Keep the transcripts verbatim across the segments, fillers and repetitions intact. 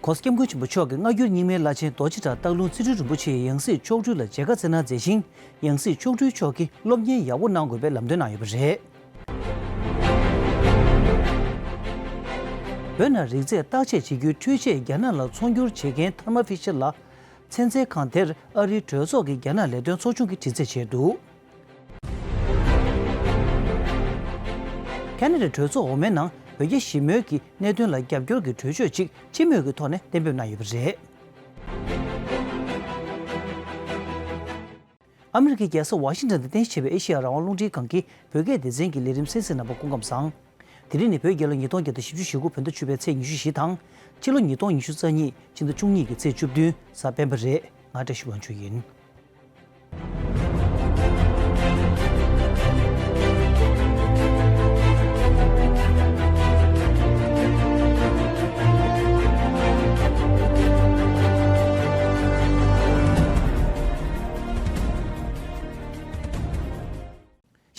༸གོང་ས་༸སྐྱབས་མགོན་ཆེན་པོ་མཆོག་གིས་སྔ་འགྱུར་རྙིང་མའི་བླ་ཆེན་རྡོ་རྗེ་བྲག་སྟག་ལུང་རྩིས་སྤྲུལ་རིན་པོ་ཆེ་ཡི་ཡང་སྲིད་མཆོག་སྤྲུལ་ལ་མཇལ་ཁ་བསྩལ་གནང་མཛད་ཅིང་། ཡང་སྲིད་མཆོག་སྤྲུལ་མཆོག་གིས་སློབ་གཉེར་ཡག་པོ་གནང་དགོས་པའི་ལམ་སྟོན་གནང་ཡོད་པ་རེད། བོད་ནང་རིགས་རྫས་བརྟག་དཔྱད་བྱེད་རྒྱུའི་འཕྲུལ་ཆས་རྒྱ་ནག་ལ་ཚོང་སྒྱུར་བྱེད་མཁན་Thermo Fisher ལ། ཚན་རྩལ་ཁང་དེར་ཨ་རིའི་གྲོས་ཚོགས་ཀྱི་རྒྱ་ནག་ལས་དོན་ཚོགས་ཆུང་གིས་དྲི་རྩད་བྱས་འདུག་ཁ་ན་ཌའི་གྲོས་ཚོགས་འོག་མའི་ནང་བོད་རྒྱ་ཞི་མོལ་གྱི་གནད་དོན་ལ་རྒྱབ་སྐྱོར་གྱི་གྲོས་ཆོད་ཅིག་སྤྱི་མོས་ཀྱི་ཐོག་ནས་གཏན་འབེབས་གནང་ཡོད་པ་རེད། ཨ་མི་རི་ཀའི་རྒྱལ་ས་ཝ་ཤིང་ཊོན་དུ་རྟེན་གཞི་བྱས་པའི་ཨེ་ཤེ་ཡ་རང་དབང་རླུང་འཕྲིན་ཁང་གི་བོད་སྐད་སྡེ་ཚན་གྱི་ལས་རིམ་གསན་གཟིགས་རྣམ་པ་སྐུ་ཁམས་བཟང་། དེ་རིང་ནི་བོད་རྒྱལ་ལོ་ཉིས་སྟོང་བརྒྱ་དང་བཞི་བཅུ་ཞེ་དགུ་བོད་ཟླ་བཅུ་པའི་ཚེས་ཉི་ཤུ་བཞི་དང་། ཕྱི་ལོ་ཉིས་སྟོང་ཉི་ཤུ་རྩ་གཉིས་ཕྱི་ཟླ་བཅུ་གཉིས་ཀྱི་ཚེས་བཅུ་བདུན་གཟའ་སྤེན་པ་རེད། ང་བཀྲ་ཤིས་དབང་ཕྱུག་ཡིན།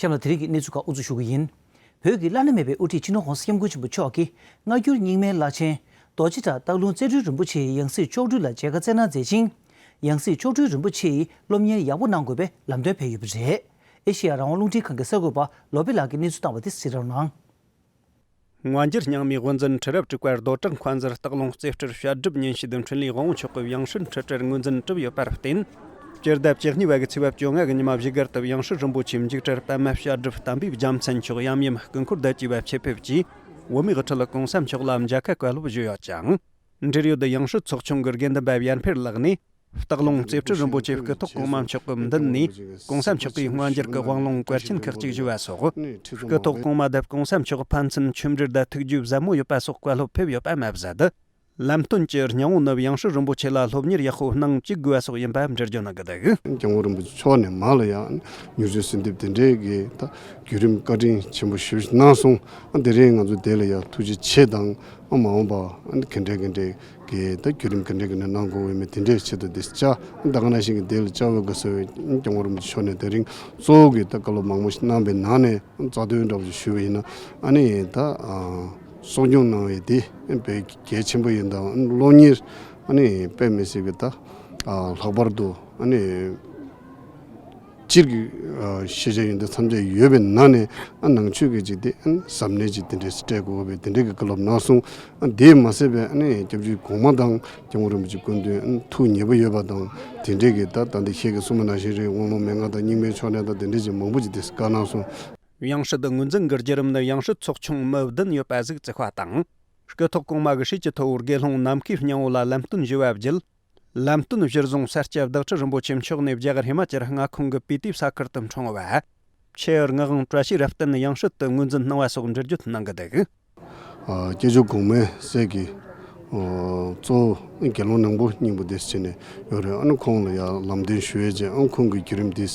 གཤམ་ལ་དེ་རིང་གི་གནས་ཚུལ་ཁག་དབུ་འཛུགས་ཞུ་གི་ཡིན། བོད་ཀྱི་བླ་ན་མེད་པའི་དབུ་ཁྲིད་སྤྱི་ནོར་༸གོང་ས་༸སྐྱབས་མགོན་ཆེན་པོ་མཆོག་གིས་སྔ་འགྱུར་རྙིང་མའི་བླ་ཆེན་རྡོ་རྗེ་བྲག་སྟག་ལུང་རྩིས་སྤྲུལ་རིན་པོ་ཆེ་ཡི་ཡང་སྲིད་མཆོག་སྤྲུལ་ལ་མཇལ་ཁ་བསྩལ་གནང་མཛད་ཅིང་། ཡང་སྲིད་མཆོག་སྤྲུལ་རིན་པོ་ཆེ་ཡིས་སློབ་གཉེར་ཡག་པོ་གནང་དགོས་པའི་ལམ་སྟོན་ཕེབས་ཡོད་པ་རེད། ཨེ་ཤེ་ཡ་རང་དབང་རླུང་འཕྲིན་ཁང་གི་གསར་འགོད་པ་ལོ་པི་ལགས་ཀྱིས་གནས་ཚུལ་བཏང་བ་དེ་གཟིགས་རོགས་གནང་། སྔ་འགྱུར་རྙིང་མའི་དབུ་འཛིན་ཁྲི་རབས་དྲུག་པ་རྡོ་བྲག་མཁར་འཛིན་སྟག་ལུང་རྩིས་སྤྲུལ་བཤད་སྒྲུབ་ཉིན་བྱེད་འཕྲིན་ལས་དབང་པོ་མཆོག་གི་ཡང་སྲིད་འཁྲུལ་བྲལ་ངོས་འཛིན་གྲུབ་ཡོད་པར་བརྟེན། སྤྱི་ཟླ་བཅུ་གཉིས་པ་གི་ཚེས་པ་བཅོ་ལྔ་གི་ཉི་མ་བཞུགས་སྒར་དུ་ཡང་སྲིད་རིན་པོ་ཆེ་མཇུག་སྒྲིལ་པདྨ་བཤད་སྒྲུབ་བསྟན་པའི་རྒྱལ་མཚན་མཆོག་ཡབ་ཡུམ་སྐུ་འཁོར་དུ་བཅས་པ་ཆེད་ཕེབས་ཀྱིས་བོད་མིའི་དབུ་ཁྲིད་༸གོང་ས་མཆོག་ལ་མཇལ་ཁ་བཀའ་སློབ་ཞུས་ཡོད་ཅིང་། འབྲེལ་ཡོད་ཡང་སྲིད་ཚོགས་ཆུང་གི་དགེ་འདུན་པ་ཡར་འཕེལ་ལགས་ནས། སྟག་ལུང་རྩིས་སྤྲུལ་རིན་པོ་ཆེ་སྐུ་ཐོག་གོང་མ་མཆོག་གི་མདུན་ནས་༸གོང་ས་མཆོག་གིས་སྔ་འགྱུར་གྱི་དབང་ལུང་བཀའ་ཆེན་ཁག་ཅིག་ཞུ་བ་སོགས། སྐུ་ཐོག་གོང་མ་དང་༸གོང་ས་མཆོག་ཕན་ཚུན་ཆོས་འབྲེལ་དང་ཐུགས་རྒྱུས་ཟབ་མོ་ཡོད་པ་སོགས་བཀའ་སློབ་ཕེབས་ཡོད་པ་མ་ཟད། ལམ་སྟོན་གྱི་སྙིང་བོ་ནི་ཡང་སྲིད་རིན་པོ་ཆེ་ལ་སློབ་གཉེར་ཡག་པོ་གནང་བཅུག་དགོས་པ་སོགས་ཡིན་པ་འགྲེལ་བརྗོད་གནང་གི་འདུག་སྐྱབས་མགོན་རིན་པོ་ཆེ་མཆོག་ནས་མ་ལ་ཡང་མྱུར་བྱེད་གསོལ་འདེབས་དེ་འདྲའི་གི་ད་བརྒྱུད་རིམ་བཀའ་དྲིན་ཆེན་པོ་ཞེ་པོ་གནང་སོང་། དེ་རིང་ང་ཚོ་དེ་ལ་ཡང་ཐུགས་རྗེ་ཆེ་དང་མ་འོངས་པ་ག་འདྲ་ག་འདྲའི། གི་ད་བརྒྱུད་རིམ་ག་འདྲ་ག་འདྲ་གནང་དགོས་ཡོད་མེད་དེ་འདྲའི་ཆེད་དུ་དེ་བཅར། ད་ག་ནང་བཞིན་གྱི་དེ་ལ་བཅར་བའི་སྐབས་སུ་སྐྱབས་མགོན་རིན་པོ་ཆེ་མཆོག་ནས་དེ་རིང་གཙོ་བོ་གི་ད་བཀའ་སློབ་མང་པོ་ཞིག་གནང་བའི་ནང་ནས་རྩ་དོན་འདྲ་བོ་ཞིག་ཞུས་པ་ཡིན་ན། ཨ་ནི་ད་གསོ་སྐྱོང་གནང་བའི་དེ་དཔེ་གལ་ཆེན་པོ་ཡིན་དང་། སློབ་གཉེར་ཨ་ནི་དཔེ་མི་སྲིད་པའི་ད་ལྷག་པར་དུ་ཨ་ནི། སྤྱིར་གྱི་ཤེས་བྱ་ཡོན་ཏན་ཐམས་ཅད་ཡོད་པའི་ནང་ནས་ཨ་ནང་ཆོས་ཀྱི་ཅིག་དེ་ཨ་ཟབ་གནད་ཅིག་དེ་འདྲས་སྤྲད་དགོས་པའི་དེ་འདྲས་ཀྱི་བཀའ་སློབ་གནང་སོང་། ཨ་དེས་མ་ཟད་པའི་ཨ་ནི་སྐྱབས་རྗེ་གོང་མ་དང་སྐྱབས་མགོན་རིན་པོ་ཆེ་སྐུ་མདུན་ཨ་ཐུགས་ཉེ་པོ་ཡོད་པ་དང་། དེ་འདྲས་ཀྱི་ད་ད་ལྟ་ཁྱེད་ཀྱིས་གསུངས་པ་ནང་བཞིན་རེད། དབང་ལུང་མན་ངག་དང་རྙིང་མའི་ཕྱོགས་ནས་དང་དེ་འདྲས་ཀྱི་མང་པོ་ཅིག་དེ་བཀའ་གནང་སོང་། ཡང་སྲིད་ངོས་འཛིན་གྱི་བརྒྱུད་རིམ་ནི་ཡང་སྲིད་ཚོགས་ཆུང་མི་བདུན་ཡོད་པ་ཟིག་བརྩི་བ་དང་། སྐུ་ཐོག་གོང་མ་གི་སྲས་ཀྱི་ཐུ་བོ་དགེ་སློང་ནམ་མཁའི་སྙིང་བོ་ལ་ལམ་སྟོན་ཞུ་བ་བརྒྱུད། ལམ་སྟོན་གཞིར་བཟུང་ས་སྐྱ་བདག་ཁྲི་རིན་པོ་ཆེ་མཆོག་ནས་རྒྱ་གར་ཧི་མ་ཅལ་མངའ་ཁོངས་ཀྱི་སྤི་ཏི་ས་ཁུལ་དུ་འཁྲུངས་པ། ཆེ་བའི་ངག་དབང་བཀྲ་ཤིས་རབ་བརྟན་ཡང་སྲིད་དུ་ངོས་འཛིན་གནང་བ་སོགས་འགྲེལ་བརྗོད་གནང་གི་འདུག་ཨ་སྐྱབས་རྗེ་གོང་མའི་སྲས་ཀྱི་ཨ་གཙོ་བོ་དགེ་སློང་ནག་པོ་སྙིང་པོ་དེ་བྱས་ནས་ཡོད་རེད། ཨ་ནི་ཁོང་ལ་ཡང་ལམ་སྟོན་ཞུ་ཡས་བྱས། ཨ་ཁོང་གི་བརྒྱུད་རིམ་དེ་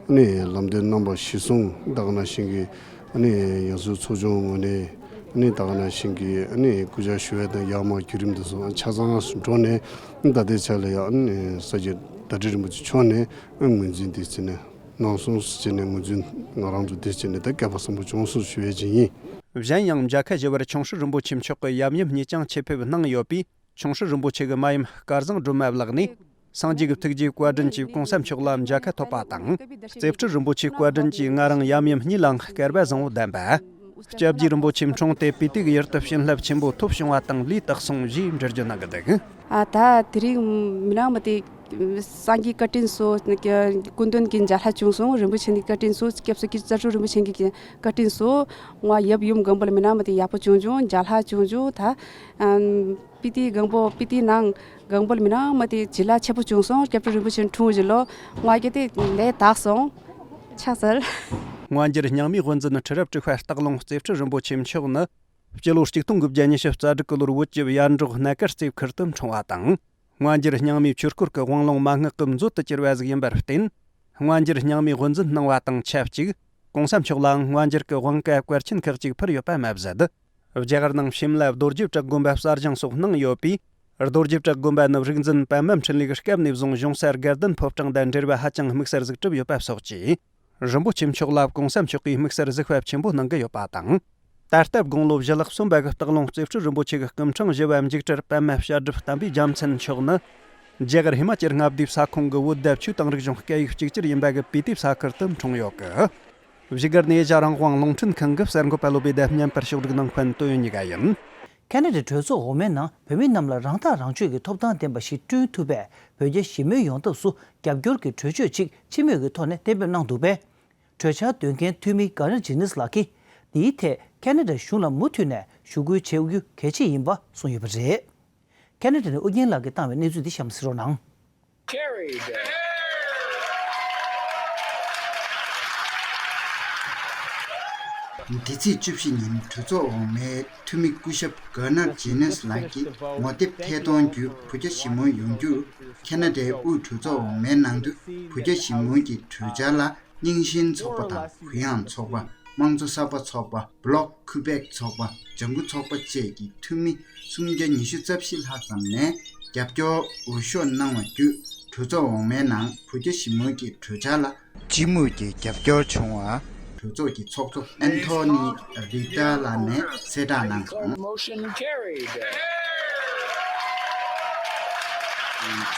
ཨ་ནི་ལམ་སྟོན་གནང་བ་གཞིར་བཟུང་ད་ག་ནང་བཞིན་གྱི། ཨ་ནི་ཡང་སྲིད་ཚོགས་ཆུང་ངོས་ནས་ཨ་ནི་ད་ག་ནང་བཞིན་གྱི་ཨ་ནི་སྐུ་ཕྱག་ཞུ་བ་དང་ཡར་མར་བརྒྱུད་རིམ་དེ་ཚོ་ཆ་ཚང་འགྲོ་ནས། ཨ་ད་ལྟའི་ཆ་ལ་ཡང་ཨ་ནི་ས་སྐྱ་བདག་ཁྲི་རིན་པོ་ཆེ་མཆོག་ནས་ཨ་ངོས་འཛིན་དེ་བྱས་ནས་གནང་སོང་ཟེར་ནས། ངོས་འཛིན་ང་རང་ཚོ་དེ་བྱས་ནས་ད་སྐལ་པ་བཟང་པོ་བྱུང་སོང་ཞུ་ཡས་ཅིག་ཡིན། གཞན་ཡང་མཇལ་ཁ་ཞུ་བར་ཆུང་སྲིད་རིན་པོ་ཆེ་མཆོག་གི་ཡབ་ཡུམ་གཉིས་ཀྱང་ཆེད་ཕེབས་གནང་ཡོད་པས། ཆུང་སྲིད་རིན་པོ་ཆེ་གི་མ་ཡུམ་སྐལ་བཟང་སྒྲོལ་མ་ལགས་ནས། སངས་རྒྱས་ཀྱི་ཐུགས་རྗེའི་བཀའ་དྲིན་གྱིས་གོང་ས་མཆོག་ལ་མཇལ་ཁ་ཐོབ་པ་དང་། རྩིས་སྤྲུལ་རིན་པོ་ཆེའི་བཀའ་དྲིན་གྱིས་ང་རང་ཡབ་ཡུམ་གཉིས་ལའང་སྐལ་པ་བཟང་པོ་ལྡན་པ། སྐྱབས་རྗེ་རིན་པོ་ཆེ་འཁྲུངས་ཏེ་སྤི་ཏི་གི་ཡུལ་དུ་བྱིན་རླབས་ཆེན་པོ་ཐོབ་བྱུང་བ་དང་ལུས་བཏགས་སོང་ཞེས་འགྲེལ་བརྗོད་གནང་གི་འདུག་ཨ་ད་དེ་རིང་མི་ནང་མ་དེ་སངས་རྒྱས་བཀའ་དྲིན་སོགས། སྐུ་མདུན་གྱི་མཇལ་ཁ་བྱུང་སོང་། རིན་པོ་ཆེ་གི་བཀའ་དྲིན་སོགས། སྐྱབས་སུ་མཆི་རྩ་དྲུག་རིན་པོ་ཆེ་གི་བཀའ་དྲིན་སོགས། ང་ཡབ་ཡུམ་སྒང་པོ་ལ་མི་ནང་མ་དེ་ཡག་པོ་བྱུང་བྱུང་། མཇལ་ཁ་བྱུང་བྱུང་། ད་ཨམ། སྤི་ཏི་སྒང་པོ། སྤི་ཏི་ནང་སྒང་པོ་ལ་མི་ནང་མ་དེ་བྱིན་རླབས་ཆེ་པོ་བྱུང་སོང་། སྐྱབས་རྗེ་རིན་པོ་ཆེ་འཁྲུངས་བཞིན་ལོ། ང་གི་དེ་ལས་དག་སོང་། ཕྱག་འཚལ། སྔ་འགྱུར་རྙིང་མའི་དབུ་འཛིན་ཁྲི་རབས་དྲུག་པ་སྟག་ལུང་རྩིས་སྤྲུལ་རིན་པོ་ཆེ་མཆོག་ནི། སྤྱི་ལོ་གཅིག་སྟོང་དགུ་བརྒྱ་ཉི་ཤུ་རྩ་དྲུག་གི་ལོར་བོད་ཀྱི་ཡར་འབྲོག་སྣ་དཀར་རྩེ་ཁུལ་དུ་འཁྲུངས་པ་དང་། སྔ་འགྱུར་རྙིང་མའི་ཆོས་སྐོར་གྱི་དབང་ལུང་མན་ངག་གི་མཛོད་དུ་གྱུར་པ་ཞིག་ཡིན་པར་བརྟེན། སྔ་འགྱུར་རྙིང་མའི་དབུ་འཛིན་གནང་བ་དང་ཆབས་ཅིག་གོང་ས་མཆོག་ལའང་སྔ་འགྱུར་གྱི་དབང་བཀའ་བཀའ་ཆེན་ཁག་ཅིག་ཕུལ་ཡོད་པ་མ་ཟད། རྒྱ་གར་ནང་ཤིམ་ལ་རྡོ་རྗེ་བྲག་དགོན་པ་གསར་བཞེངས་སོགས་གནང་ཡོད་པས། རྡོ་རྗེ་བྲག་དགོན་པ་ནི་རིག་འཛིན་པདྨ་འཕྲིན་ལས་སྐབས་ནས་བཟུང་གཞུང་ས་དགའ་ལྡན་ཕོ་བྲང་དང་འབྲེལ་བ་ཧ་ཅང་དམིགས་བསལ་ཟིག་གྲུབ་ཡོད་པ་སོགས་ཀྱིས། རིན་པོ་ཆེ་མཆོག་ལ་གོང་ས་མཆོག་གིས་དམིགས་བསལ་གཟིགས་པ་ཆེན་པོ་གནང་གི་ཡོད་པ་དང་། ད་ལྟ་དགུང་ལོ་བཞི་ལྷག་སོན་པ་གི་སྟག་ལུང་རྩེ་སྤྲུལ་རིན་པོ་ཆེ་གི་སྐུ་ཕྲེང་བཞི་པ་འཇིགས་བྲལ་པདྨ་བཤད་སྒྲུབ་བསྟན་པའི་རྒྱལ་མཚན་མཆོག་ནི། རྒྱ་གར་ཧི་མ་ཅལ་མངའ་སྡེའི་ས་ཁོངས་ཀྱི་བོད་བརྡ་ཆོས་དང་རིག་གཞུང་སྐད་ཡིག་གཅིག་གྱུར་ཡིན་པ་གི་པི་ཏི་ས་ཁུལ་དུ་འཁྲུངས་ཡོད་གི། བཞུགས་སྒར་ནས་ཨེ་ཤ་རང་དབང་རླུང་འཕྲིན་ཁང་གི་གསར་འགོད་པ་བློ་བྷེ་བསྙེན་པར་ཕྱོགས་སྒྲིག་གནང་མཁན་ཏོ་ཡོན་ཉི་ག་ཡིན། ཁ་ན་ཌའི་གྲོས་ཚོགས་འོག་མའི་ནང་བོད་མི་རྣམས་ལ་རང་ཐག་རང་གཅོད་ཀྱི་ཐོབ་ཐང་ལྡན་པ་ཞིག་བསྐྲུན་ཐུབ་པའི་བོད་རྒྱ་ཞི་མོལ་ཡོང་ཐབས་སུ་རྒྱབ་སྐྱོར་གྱི་གྲོས་ཆོད་ཅིག་སྤྱི་མོས་ཀྱི་ཐོག་ནས་གཏན་འབེབས་གནང་འདུག་པས། གྲོས་འཆར་འདོན་མཁན་འཐུས་མི་གྷ་ནར་ཇི་ནེ་སི་ལགས་ཀྱིས་འདིའི་ཐད་ཁ་ན་ཌའི་གཞུང་ལ་མུ་མཐུད་ནས་ཞུ་སྐུལ་བྱེད་རྒྱུ་གལ་ཆེ་ཡིན་པ་གསུངས་ཡོད་པ་རེད། ཁ་ན་ཌ་ནས་ཨོ་རྒྱན་ལགས་ཀྱིས་བཏང་བའི་གནས་ཚུལ་འདི་གཤམ་གསན་རོགས་གནང་། Carried. འདི་ཚེས་བཅུ་བཞི་ཉིན་གྲོས་ཚོགས་འོག་མའི་འཐུས་མི་སྐུ་ཞབས་གྷ་ནར་ཇི་ནེ་སི་ལགས་ཀྱིས་ངོ་དེབ་ཐད་གཏོང་བརྒྱུད་བོད་རྒྱ་ཞི་མོལ་ཡོང་རྒྱུར། ཁ་ན་ཌའི་དབུས་གྲོས་ཚོགས་འོག་མའི་ནང་དུ་བོད་རྒྱ་ཞི་མོལ་གྱི་གྲོས་འཆར་ལ་རྙིང་ཞེན་ཚོགས་པ་དང་གུ་ཡངས་ཚོགས་པ། དམངས་གཙོ་གསར་པ་ཚོགས་པ། བྷི་ལོག་ཁུ་བེག་ཚོགས་པ། ལྗང་གུ་ཚོགས་པ་བཅས་ཀྱི་འཐུས་མི་སུམ་བརྒྱ་ཉི་ཤུ་རྩ་བཞི་ལྷག་ཙམ་ནས་རྒྱབ་སྐྱོར་འོས་ཤོག་གནང་བ་བརྒྱུད། གྲོས་ཚོགས་འོག་མའི་ནང་བོད་རྒྱ་ཞི་མོལ་གྱི་གྲོས་འཆར་ལ་སྤྱི་མོས་ཀྱི་རྒྱབ་སྐྱོར་བྱུང་བ། གྲོས་ཚོགས་ཀྱི་ཚོགས་གཙོ་ཨན་ཐོ་ནི་རི་ཏཱ་ལགས་ནས་གསལ་བསྒྲགས་གནང་སོང་། Motion carried.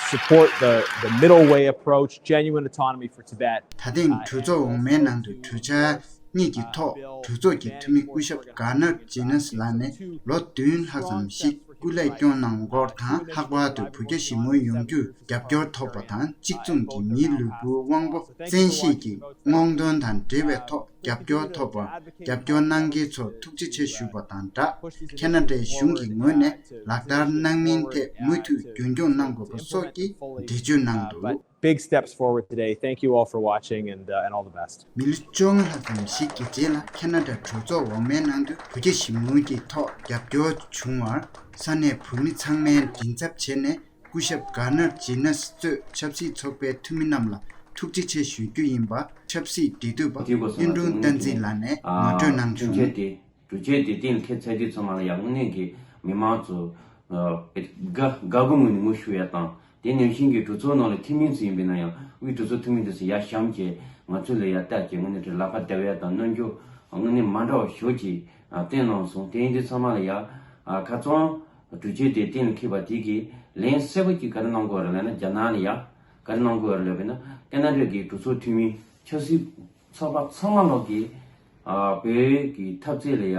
Support the, the middle way approach, genuine autonomy for Tibet. ད་ཐེངས་གྲོས་ཚོགས་འོག་མའི་ནང་དུ་གྲོས་འཆར་གཉིས་ཀྱི་ཐོག་གྲོས་ཚོགས་ཀྱི་འཐུས་མི་སྐུ་ཞབས་གྷ་ནར་ཇི་ནེ་སི་ལགས་ནས་ལོ་བདུན་ལྷག་ཙམ་ཞིག་སྐུ་ལས་སྐྱོང་གནང་སྐོར་དང་། ལྷག་པར་དུ་བོད་རྒྱ་ཞི་མོལ་ཡོང་རྒྱུར་རྒྱབ་སྐྱོར་ཐོབ་པ་དང་། གཅིག་མཚུངས་ཀྱི་མིའི་ལུས་པོའི་དབང་པོ་བཙན་ཤེད་ཀྱི་སྔོག་འདོན་དང་འབྲེལ་བའི་ཐོག་རྒྱབ་སྐྱོར་ཐོབ་པར་རྒྱབ་སྐྱོར་གནང་མཁན་ཚོར་ཐུགས་རྗེ་ཆེ་ཞུས་པ་དང་སྦྲགས། ཁ་ན་ཌའི་གཞུང་གི་ངོས་ནས་ལག་བསྟར་གནང་མིན་ཐད་མུ་མཐུད་རྒྱུན་འཁྱོངས་གནང་དགོས་པ་སོགས་ཀྱི་འགྲེལ་བརྗོད་གནང་འདུག། Big steps forward today. Thank you all for watching and, uh, and all the best. མི་ལོ་བཅོ་ལྔ་ལྷག་ཙམ་ཞིག་གི་རྗེས་ལ་ཁ་ན་ཌ་གྲོས་ཚོགས་འོག་མའི་ནང་དུ་བོད་རྒྱ་ཞི་མོལ་གྱི་ཐོག་རྒྱབ་སྐྱོར་བྱུང་བར་ས་གནས་བོད་མི་ཚང་མའི་མགྲིན་ཚབ་བྱས་ནས་སྐུ་ཞབས་གྷ་ནར་ཇི་ནེ་སི་གཙོས་ཆབ་སྲིད་ཚོགས་པའི་འཐུས་མི་རྣམས་ལ་ཐུགས་རྗེ་ཆེ་ཞུ་རྒྱུ་ཡིན་པ་ཆབ་སྲིད་འབྲེལ་མཐུད་པ་དེའི་སྐོར་གཡུང་དྲུང་བསྟན་འཛིན་ལགས་ནས་ངོ་སྤྲོད་གནང་བྱུང་། གྲོས་ཆོད་དེ་གྲོས་ཆོད་དེ་གཏན་ལ་འཁེལ་ཚར་དུས་ཚང་མ་ལ་ཡང་དངོས་གནས་ཀྱི་མི་མང་ཚོ་ཨ་དགའ་དགའ་དགུ་ངུས་ནས་ངུ་ཤོར་ཡ་དང་། དེ་ནང་བཞིན་གྱི་གྲོས་ཚོགས་ནང་ལ་འཐུས་མི་ཚོ་ཡིན་པས་ན་ཡང་དབུས་གྲོས་ཚོགས་འཐུས་མི་འདི་ཚོ་ཡར་བཞེངས་བྱས་ང་ཚོ་ལ་ཡར་ལྟ་བྱས་དངོས་གནས་ཀྱི་ལག་པ་བརྡབ་ཡ་དང་རྣམ་འགྱུར་དངོས་གནས་མ་འདྲ་བ་ཞེ་པོ་ཅིག་ཨ་བསྟན་གནང་སོང་། དེ་ཡིན་དུས་ཚང་མ་ལ་ཡ་ཨ་ཁ་རྩང་གྲོས་ཆོད་དེ་གཏན་ལ་འཁེལ་བ་དེ་གི་ལན་གསལ་པོ་ཅིག་ག་རེ་གནང་དགོས་རེད་ལབ་ན། རྒྱ་ནག་ལ་ཡ་ག་རེ་གནང་དགོས་རེད་ལབ་ན། ཁ་ན་ཌ་གི་གྲོས་ཚོགས་འཐུས་མི་ཆབ་སྲིད་ཚོགས་པ་ཚང་མ་ལོག་གི་ཨ་བོད་ཀྱི་འཐབ་རྩོད་ལ་ཡ་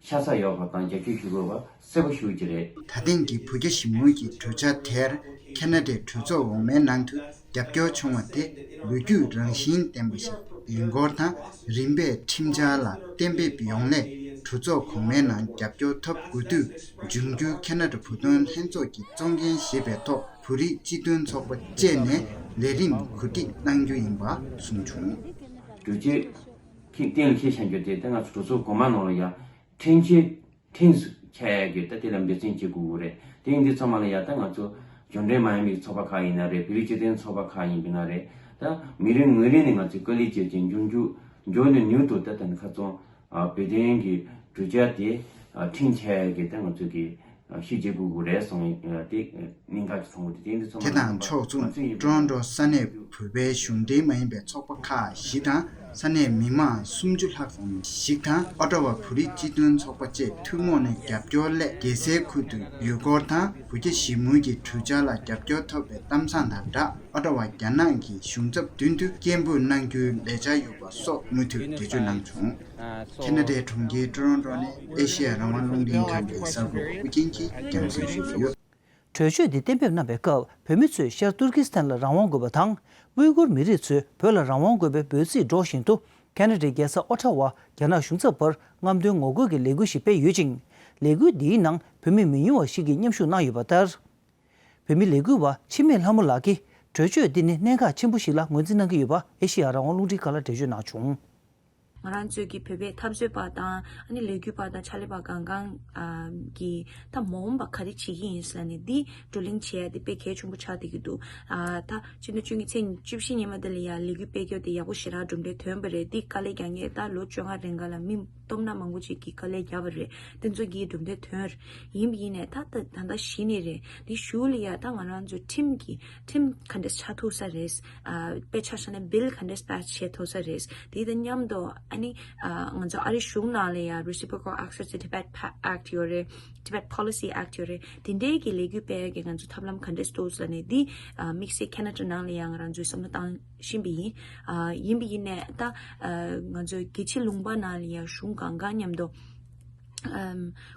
ཤ་ཚ་ཡོད་པ་དང་རྒྱབ་སྐྱོར་ཞུ་དགོས་པ་གསལ་པོ་ཞུ་གི་རེད། ད་ཐེངས་ཀྱི་བོད་རྒྱ་ཞི་མོལ་གྱི་གྲོས་འཆར་དེར་ཁ་ན་ཌའི་གྲོས་ཚོགས་འོག་མའི་ནང་དུ་རྒྱབ་སྐྱོར་བྱུང་བ་དེ་ལོ་རྒྱུས་རང་བཞིན་ལྡན་པ་ཞིག་ཡིན་སྐོར་དང་། རིམ་པས་ཁྲིམས་འཆར་ལ་གཏན་འབེབས་ཡོང་སླད་གྲོས་ཚོགས་གོང་མའི་ནང་རྒྱབ་སྐྱོར་ཐོབ་དགོས་དུས། འབྱུང་འགྱུར་ཁ་ན་ཌ་བོད་དོན་ལྷན་ཚོགས་ཀྱིས་གཙོ་འགན་བཞེས་པའི་ཐོག་བོད་རིགས་སྤྱི་མཐུན་ཚོགས་པ་བཅས་ནས་ལས་རིམ་གོ་སྒྲིག་གནང་རྒྱུ་ཡིན་པ་གསུངས་བྱུང་། གྲོས་ཆོད་ཁྲིམས་གཏན་ལ་འཁེལ་བཞག་རྒྱུ་དེ་ད་ང་ཚོ་གྲོས་ཚོགས་གོང་མ་ནང་ལ་ཡ་ཁྲིམས་ཆད་ཁྲིམས་སུ་ཆགས་ཡ་གི་ད་དེ་ལ་འབད་བརྩོན་བྱེད་དགོས་ཀྱི་རེད། དེ་ཡིན་དུས་ཚང་མ་ལ་ཡ་ད་ང་ཚོ་གཞུང་འབྲེལ་མ་ཡིན་པའི་ཚོགས་པ་ཁག་ཡིན་ན་རེད། བོད་རིགས་སྤྱི་མཐུན་ཚོགས་པ་ཁག་ཡིན་པ་ན་རེད། ད་མི་རེ་ངོས་རེ་ནས་ང་ཚོས་དཀའ་ལས་བྱས་ཀྱི་འབྱུང་འགྱུར་མགྱོགས་ནས་མྱུར་དུ་ད་ད་ནི་ཁ་ཚོན་ཨ་བོད་དོན་གྱི་གྲོས་འཆར་དེ་ཨ་ཁྲིམས་ཆགས་ཡ་གི་ད་ང་ཚོ་གི་ཤུགས་རྒྱག་དགོས་ཀྱི་རེད་གསུངས། དེ་གནད་འགག་ཅིག་མཐོང་གི་འདུག་དེ་འདི་ཚང་མ་དེ་དང་ཕྱོགས་མཚུངས་ཀྲོ་རོན་ཀྲོ་ས་གནས་བོད་པའི་གཞུང་འབྲེལ་མ་ཡིན་པའི་ཚོགས་པ་ཁག་བཞི་དང་ས་གནས་མི་མང་སུམ་ཅུ་ལྷག་ཙམ་ཞིག་དང་ཨོ་ཊ་ཝ་བོད་རིགས་སྤྱི་མཐུན་ཚོགས་པ་བཅས་ཐུན་མོང་ནས་རྒྱབ་སྐྱོར་སླད་རྒྱལ་སའི་ཁུལ་དུ་ཡོད་སྐོར་དང་། བོད་རྒྱ་ཞི་མོལ་གྱི་གྲོས་འཆར་ལ་རྒྱབ་སྐྱོར་ཐོབ་པའི་གཏམ་བཟང་དང་སྦྲགས། ཨོ་ཊ་ཝ་རྒྱ་ནག་གི་གཞུང་ཚབ་མདུན་དུ་སྐད་འབོད་གནང་རྒྱུའི་ལས་འཆར་ཡོད་པ་སོགས་མུ་མཐུད་འགྲེལ་བརྗོད་གནང་བྱུང་། ཁ་ན་ཌའི་གྲོང་ཁྱེར་ཀྲོ་རོན་ཀྲོ་ནས་ཨེ་ཤེ་ཡ་རང་དབང་རླུང་འཕྲིན་ཁང་གི་གསར་འགོད་པ་ཨུ་རྒྱན་གྱིས་རྒྱང་སྲིང་ཞུས་ཡོད། གྲོས་ཆོད་འདི་གཏན་འབེབས་གནང་བའི་སྐབས་བོད་མི་ཚོས་ཤར་ཏུར་ཀི་སི་ཐན་ལ་རང་དབང་དགོས་པ་དང་། ཝུའི་གུར་མི་རིགས་ཚོས་བོད་ལ་རང་དབང་དགོས་པའི་འབོད་ཚིག་སྒྲོག་བཞིན་དུ། ཁ་ན་ཌའི་རྒྱལ་ས་ཨོ་ཊ་ཝ་རྒྱ་ནག་གཞུང་ཚབ་བར་རྔམ་སྟོན་ངོ་རྒོལ་གྱི་ལས་འགུལ་ཞིག་སྤེལ་ཡོད་ཅིང་། ལས་འགུལ་འདིའི་ནང་བོད་མི་མི་ཉུང་བ་ཞིག་གིས་མཉམ་ཞུགས་གནང་ཡོད་པ་ལྟར། བོད་མི་ལས་འགུལ་བ་འཆི་མེད་ལྷ་མོ་ལགས་ཀྱིས་གྲོས་ཆོད་འདི་ནི་གནད་འགག་ཆེན་པོ་ཞིག་ལ་ངོས་འཛིན་གནང་གི་ཡོད་པ་ཨེ་ཤེ་ཡ་རང་དབང་རླུང་འཕྲིན་ཁང་ལ་འགྲེལ་བརྗོད་གནང་བྱུང་། ང་རང་ཚོའི་གི་བོད་པའི་འཐབ་རྩོད་པ་དང་ཨ་ནི་ལས་འགུལ་པ་དང་ཕྱག་ལས་པ་གང་གང་ཨ་གི་ད་མ་འོངས་པ་ག་རེ་བྱེད་ཀྱི་ཡིན་ཟེར་ནས་འདི་བགྲོ་གླེང་བྱེད་ཡ་དེ་དཔེ་གལ་ཆེན་པོ་ཆགས་བསྡད་ཀྱི་འདུག་ཨ་ད་ཕྱི་ཟླ་བཅུ་གཉིས་ཚེས་བཅུ་བཞི་ཉིན་མ་དེ་ལ་ཡ་ལས་འགུལ་སྤེལ་རྒྱུ་དེ་ཡག་པོ་ཞེ་དྲག་གྲུབ་འབྲས་ཐོན་པ་རེད། འདི་དཀའ་ལས་རྒྱག་མཁན་ད་ལོ་བཅོ་ལྔ་རིང་ག་ལ་མི་སྟོབས་ན་མང་པོ་ཅིག་གིས་དཀའ་ལས་བརྒྱབ་པ་རེད། དེ་ཚོ་གིས་གྲུབ་འབྲས་ཐོན་ཡིན་པ་ཡིན་ནས་ད་ད་ད་ལྟ་གཞི་ནས་རེད། འདི་གཞུག་ལ་ཡ་ད་ང་རང་ཚོའི་ཁྲིམས་ཀྱི་ཁྲིམས་ག་འདྲས་ཆགས་ཐུབ་ས་རེད། ཨ་དཔེ་ཆ་བཞག་ན་བིལ་ག་འདྲས་པཱ་སི་བྱེད་ཐུབ་ས་རེད། དེ་དང་མཉམ་དུ་ ཨ་ནི་ང་ཚོ་ཨ་རི་གཞུང་ནང་ལ་ཡང་Reciprocal Access to Tibet Act ཡོད་རེད། Tibet Policy Act ཡོད་རེད། དེ་འདྲའི་གི་ལས་འགུལ་སྤེལ་ཡ་གི་ང་ཚོ་ཐབས་ལམ་ག་འདྲས་འདུག་ཟེར་ནས་འདི་དམིགས་བསལ་ཁེ་ན་ཌ་ནང་ལ་ཡང་ང་རང་ཚོས་བསམ་བློ་བཏང་བཞིན་པ་ཡིན། ཡིན་པ་ཡིན་ནས་ད་ང་ཚོ་རྒྱལ་སྤྱི་ལུང་པ་ནང་ལ་ཡང་གཞུང་གང་ག་མཉམ་དུ་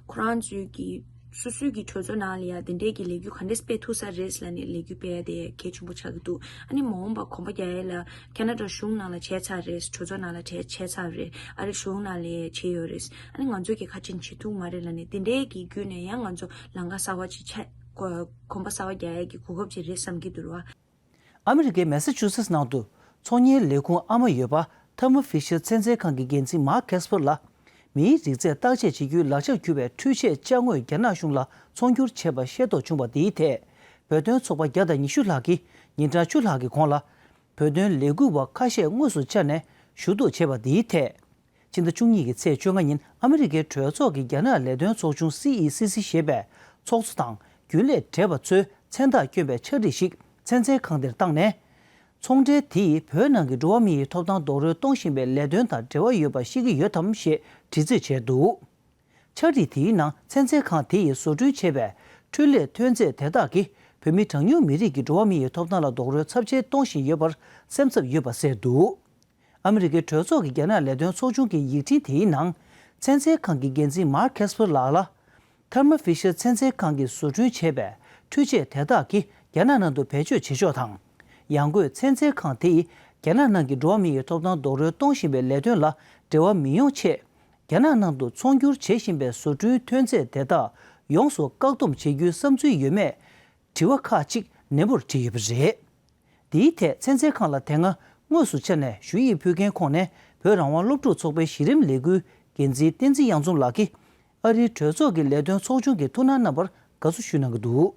ཁོ་རང་ཚོའི་གི་སོ་སོའི་གི་གྲོས་ཚོགས་ནང་ལ་ཡང་དེ་འདྲའི་གི་ལས་འགུལ་ག་འདྲས་སྤེལ་ཐུབ་ས་རེད་ལབ་ནས་ལས་འགུལ་སྤེལ་ཡ་དེ་གལ་ཆེན་པོ་ཆགས་ཀྱི་འདུག་ཨ་ནི་མ་འོངས་པ་གོམ་པ་རྒྱག་ཡ་ལ་ཁེ་ན་ཌ་གཞུང་ནང་ལ་བྱས་ཚར་རེད། གྲོས་ཚོགས་ནང་ལ་བྱས་བྱས་ཚར་རེད། ཨ་རི་གཞུང་ནང་ལ་བྱས་ཡོད་རེད། ཨ་ནི་ང་ཚོས་གི་ཁ་ཆེན་བྱེད་ཐུབ་མ་རེད་ལབ་ནས་དེ་འདྲའི་གི་བརྒྱུད་ནས་ཡང་ང་ཚོ་ལམ་ཁ་གསར་བ་ཅིག་ཆགས་གོམ་པ་གསར་བ་རྒྱག་ཡ་གི་གོ་སྐབས་ཅིག་རེད་བསམ་གྱི་འདུག་ར། ཨ་མི་རི་ཀའི་མེ་སཱ་ཆུ་སེ་ཊི་ནང་དུ་ཚོང་གཉེར་ལས་ཁུངས་ཨ་མ་ཡོད་པ་ཐར་མོ་ཕི་ཤར་ཚན་རྩལ་ཁང་གི་འགན་འཛིན་མཱར་ཁེ་སི་པར་ལ། མིའི་རིགས་རྫས་བརྟག་དཔྱད་བྱེད་རྒྱུའི་ལག་ཆར་གྱུར་པའི་འཕྲུལ་ཆས་ཅ་དངོས་རྒྱ་ནག་གཞུང་ལ་ཚོང་སྒྱུར་བྱས་པ་ཤེས་རྟོགས་བྱུང་བ་འདིའི་ཐད། བོད་དོན་ཚོགས་པ་བརྒྱ་དང་ཉི་ཤུ་ལྷག་གིས་ཉིན་གྲངས་བཅུ་ལྷག་གི་གོང་ལ། བོད་དོན་ལས་འགུལ་བ་ཁ་ཤས་དངོས་སུ་བཅར་ནས་ཞུ་གཏུག་བྱས་པ་འདིའི་ཐད། ཕྱི་ཟླ་བཅུ་གཉིས་ཀྱི་ཚེས་བཅོ་ལྔ་ཉིན་ཨ་མི་རི་ཀའི་གྲོས་ཚོགས་ཀྱི་རྒྱ་ནག་ལས་དོན་ཚོགས་ཆུང་སི་ཨི་སི་སི་ཞེས་པའི་ཚོགས་གཙོ་དང་རྒྱུན་ལས་བགྲེས་པ་ཚོའི་མཚན་རྟགས་བསྐྱོན་པའི་ཕྱག་བྲིས་ཤིག་ཚན་རྩལ་ཁང་དེར་བཏང་ནས། ཚོང་འབྲེལ་དེས་བོད་ནང་གི་འགྲོ་བ་མི་ཡི་ཐོབ་ཐང་རྡོག་རོལ་གཏོང་བཞིན་པའི་ལས་དོན་དང་འབྲེལ་བ་ཡོད་པ་ཤེས་ཀྱི་ཡོད་དམ་ཞེས་དྲི་རྩད་བྱས་འདུག་ཕྱག་བྲིས་དེའི་ནང་ཚན་རྩལ་ཁང་དེ་ཡིས་བཟོ་སྐྲུན་བྱས་པའི་འཕྲུལ་ལས་ཐོན་རྫས་དེ་དག་གིས་བོད་མི་གྲངས་ཉུང་མི་རིགས་ཀྱི་འགྲོ་བ་མི་ཡི་ཐོབ་ཐང་ལ་རྡོག་རོལ་ཚབས་ཆེན་གཏོང་བཞིན་ཡོད་པར་སེམས་འཚབ་ཡོད་པ་གསལ་འདུག་ཨ་མི་རི་ཀའི་གྲོས་ཚོགས་ཀྱི་རྒྱ་ནག་ལས་དོན་ཚོགས་ཆུང་གི་ཡིག་ཕྲེང་དེའི་ནང་། ཚན་རྩལ་ཁང་གི་འགན་འཛིན་མཱར་ཁེ་སི་པར་ལགས་ལ། ཐར་མོ་ཕི་ཤར་ཚན་རྩལ་ཁང་གིས་བཟོ་སྐྲུན་བྱས་པའི་འཕྲུལ་ཆས་དེ་དག་གིས་རྒྱ་ནག་ནང་དུ་བེད་སྤྱོད་བྱེད་ཕྱོགས་དང་། ཡང་སྒོས་ཚན་རྩལ་ཁང་དེས་རྒྱ་ནག་ནང་གི་འགྲོ་བ་མི་ཡི་ཐོབ་ཐང་རྡོག་རོལ་གཏོང་བཞིན་པའི་ལས་དོན་ལ་འབྲེལ་བ་མི་ཡོང་ཆེད། རྒྱ་ནག་ནང་དུ་ཚོང་སྒྱུར་བྱེད་བཞིན་པའི་བཟོ་སྐྲུན་ཐོན་རྫས་དེ་དག་ཡོངས་སུ་བཀག་སྡོམ་བྱེད་རྒྱུའི་བསམ་ཚུལ་ཡོད་མེད། དྲི་བ་ཁག་ཅིག་ནན་པོར་དྲིས་ཡོད་པ་རེད། འདིའི་ཐད་ཚན་རྩལ་ཁང་ལ་དེ་སྔ་དངོས་སུ་བཅར་ནས་ཞུ་ཡིག་ཕུལ་མཁན་ཁོངས་ནས་བོད་རང་དབང་སློབ་ཕྲུག་ཚོགས་པའི་གཞི་རིམ་ལས་འགུལ་འགན་འཛིན་བསྟན་འཛིན་གཡང་འཛོམས་ལགས་ཀྱིས་ཨ་རིའི་གྲོས་ཚོགས་ཀྱི་ལས་དོན་ཚོགས་ཆུང་གི་ཐུགས་སྣང་གནང་བར་དགའ་བསུ་ཞུ་གནང་གི་འདུག་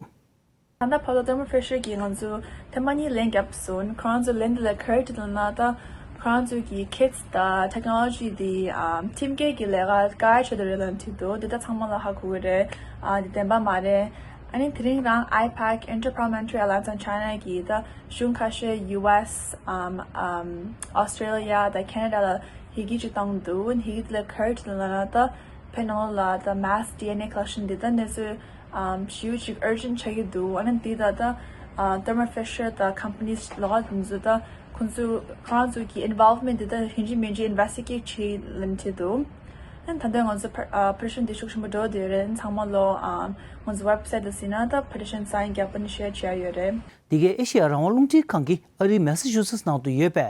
ད་ལྟ་བར་དུ་Thermo Fisher གྱིས་ང་ཚོ་ཐེངས་མ་གཉིས་ལན་བརྒྱབ་སོང་། ཁོ་རང་ཚོ་ལན་འདི་ལ་ག་རེ་དྲིས་འདུག་ན། ད་ཁོ་རང་ཚོ་གི་kits དང་technology དེ་ཨམ་ཁྲིམས་འགལ་གྱི་ལས་ཀ་བཀག་ཆོག་འདུག་རེད་ལབ་དྲིས་འདུག་འདི་ད་ཚང་མ་ལ་ཧ་གོ་གི་རེད། ཨ་འདི་བདེན་པ་མ་རེད། ཨ་ནི་དེ་རིང་རང་IPAC Inter-Parliamentary Alliance on China གི་ད་གཞུང་ཁ་ཤས་ཡུ་ཨེས་ཨམ་ཨམ་ཨོ་སི་ཀྲེ་ལི་ཡ་དང་ཁེ་ན་ཌ་ལ་ཡི་གེ་ཅིག་བཏང་འདུག་ཡི་གེ་དེ་ལ་ག་རེ་བྲིས་འདུག་ལབ་ན། ད་བོད་ནང་ལོགས་ལ་ད་mass D N A collection འདི་ད་གནས་ཚུལ་ཨམ་ཞེ་པོ་ཅིག་urgent ཆགས་ཀྱི་འདུག་ཨ་ནི་འདི་ད་ད་ཨ་Thermo Fisher དང་companies ལོགས་ཀ་དེ་ཚོ་ད་ཁོང་ཚོ་ཁོ་རང་ཚོ་གི་involvement འདི་ད་ཡིན་གཅིག་མིན་གཅིག་investigate བྱེད་ལབ་བྲིས་འདུག་ཨ་ནི་ད་ལྟ་ང་ཚོ་ཕ་ཨ་petition འདི་ཤུགས་ཆེན་པོ་འགྲོ་བསྡད་ཡོད་རེད། ཚང་མ་ལོ་ཨམ་ང་ཚོ་website ལ་གཟིགས་ན་ད་petition sign བརྒྱབ་པ་ནི་share བྱས་ཡོད་རེད། འདི་གའི་ཨེ་ཤེ་ཡ་རང་དབང་རླུང་འཕྲིན་ཁང་གིས་ཨ་རིའི་མེ་སཱ་ཆུ་སེ་ཊི་ནང་དུ་ཡོད་པའི་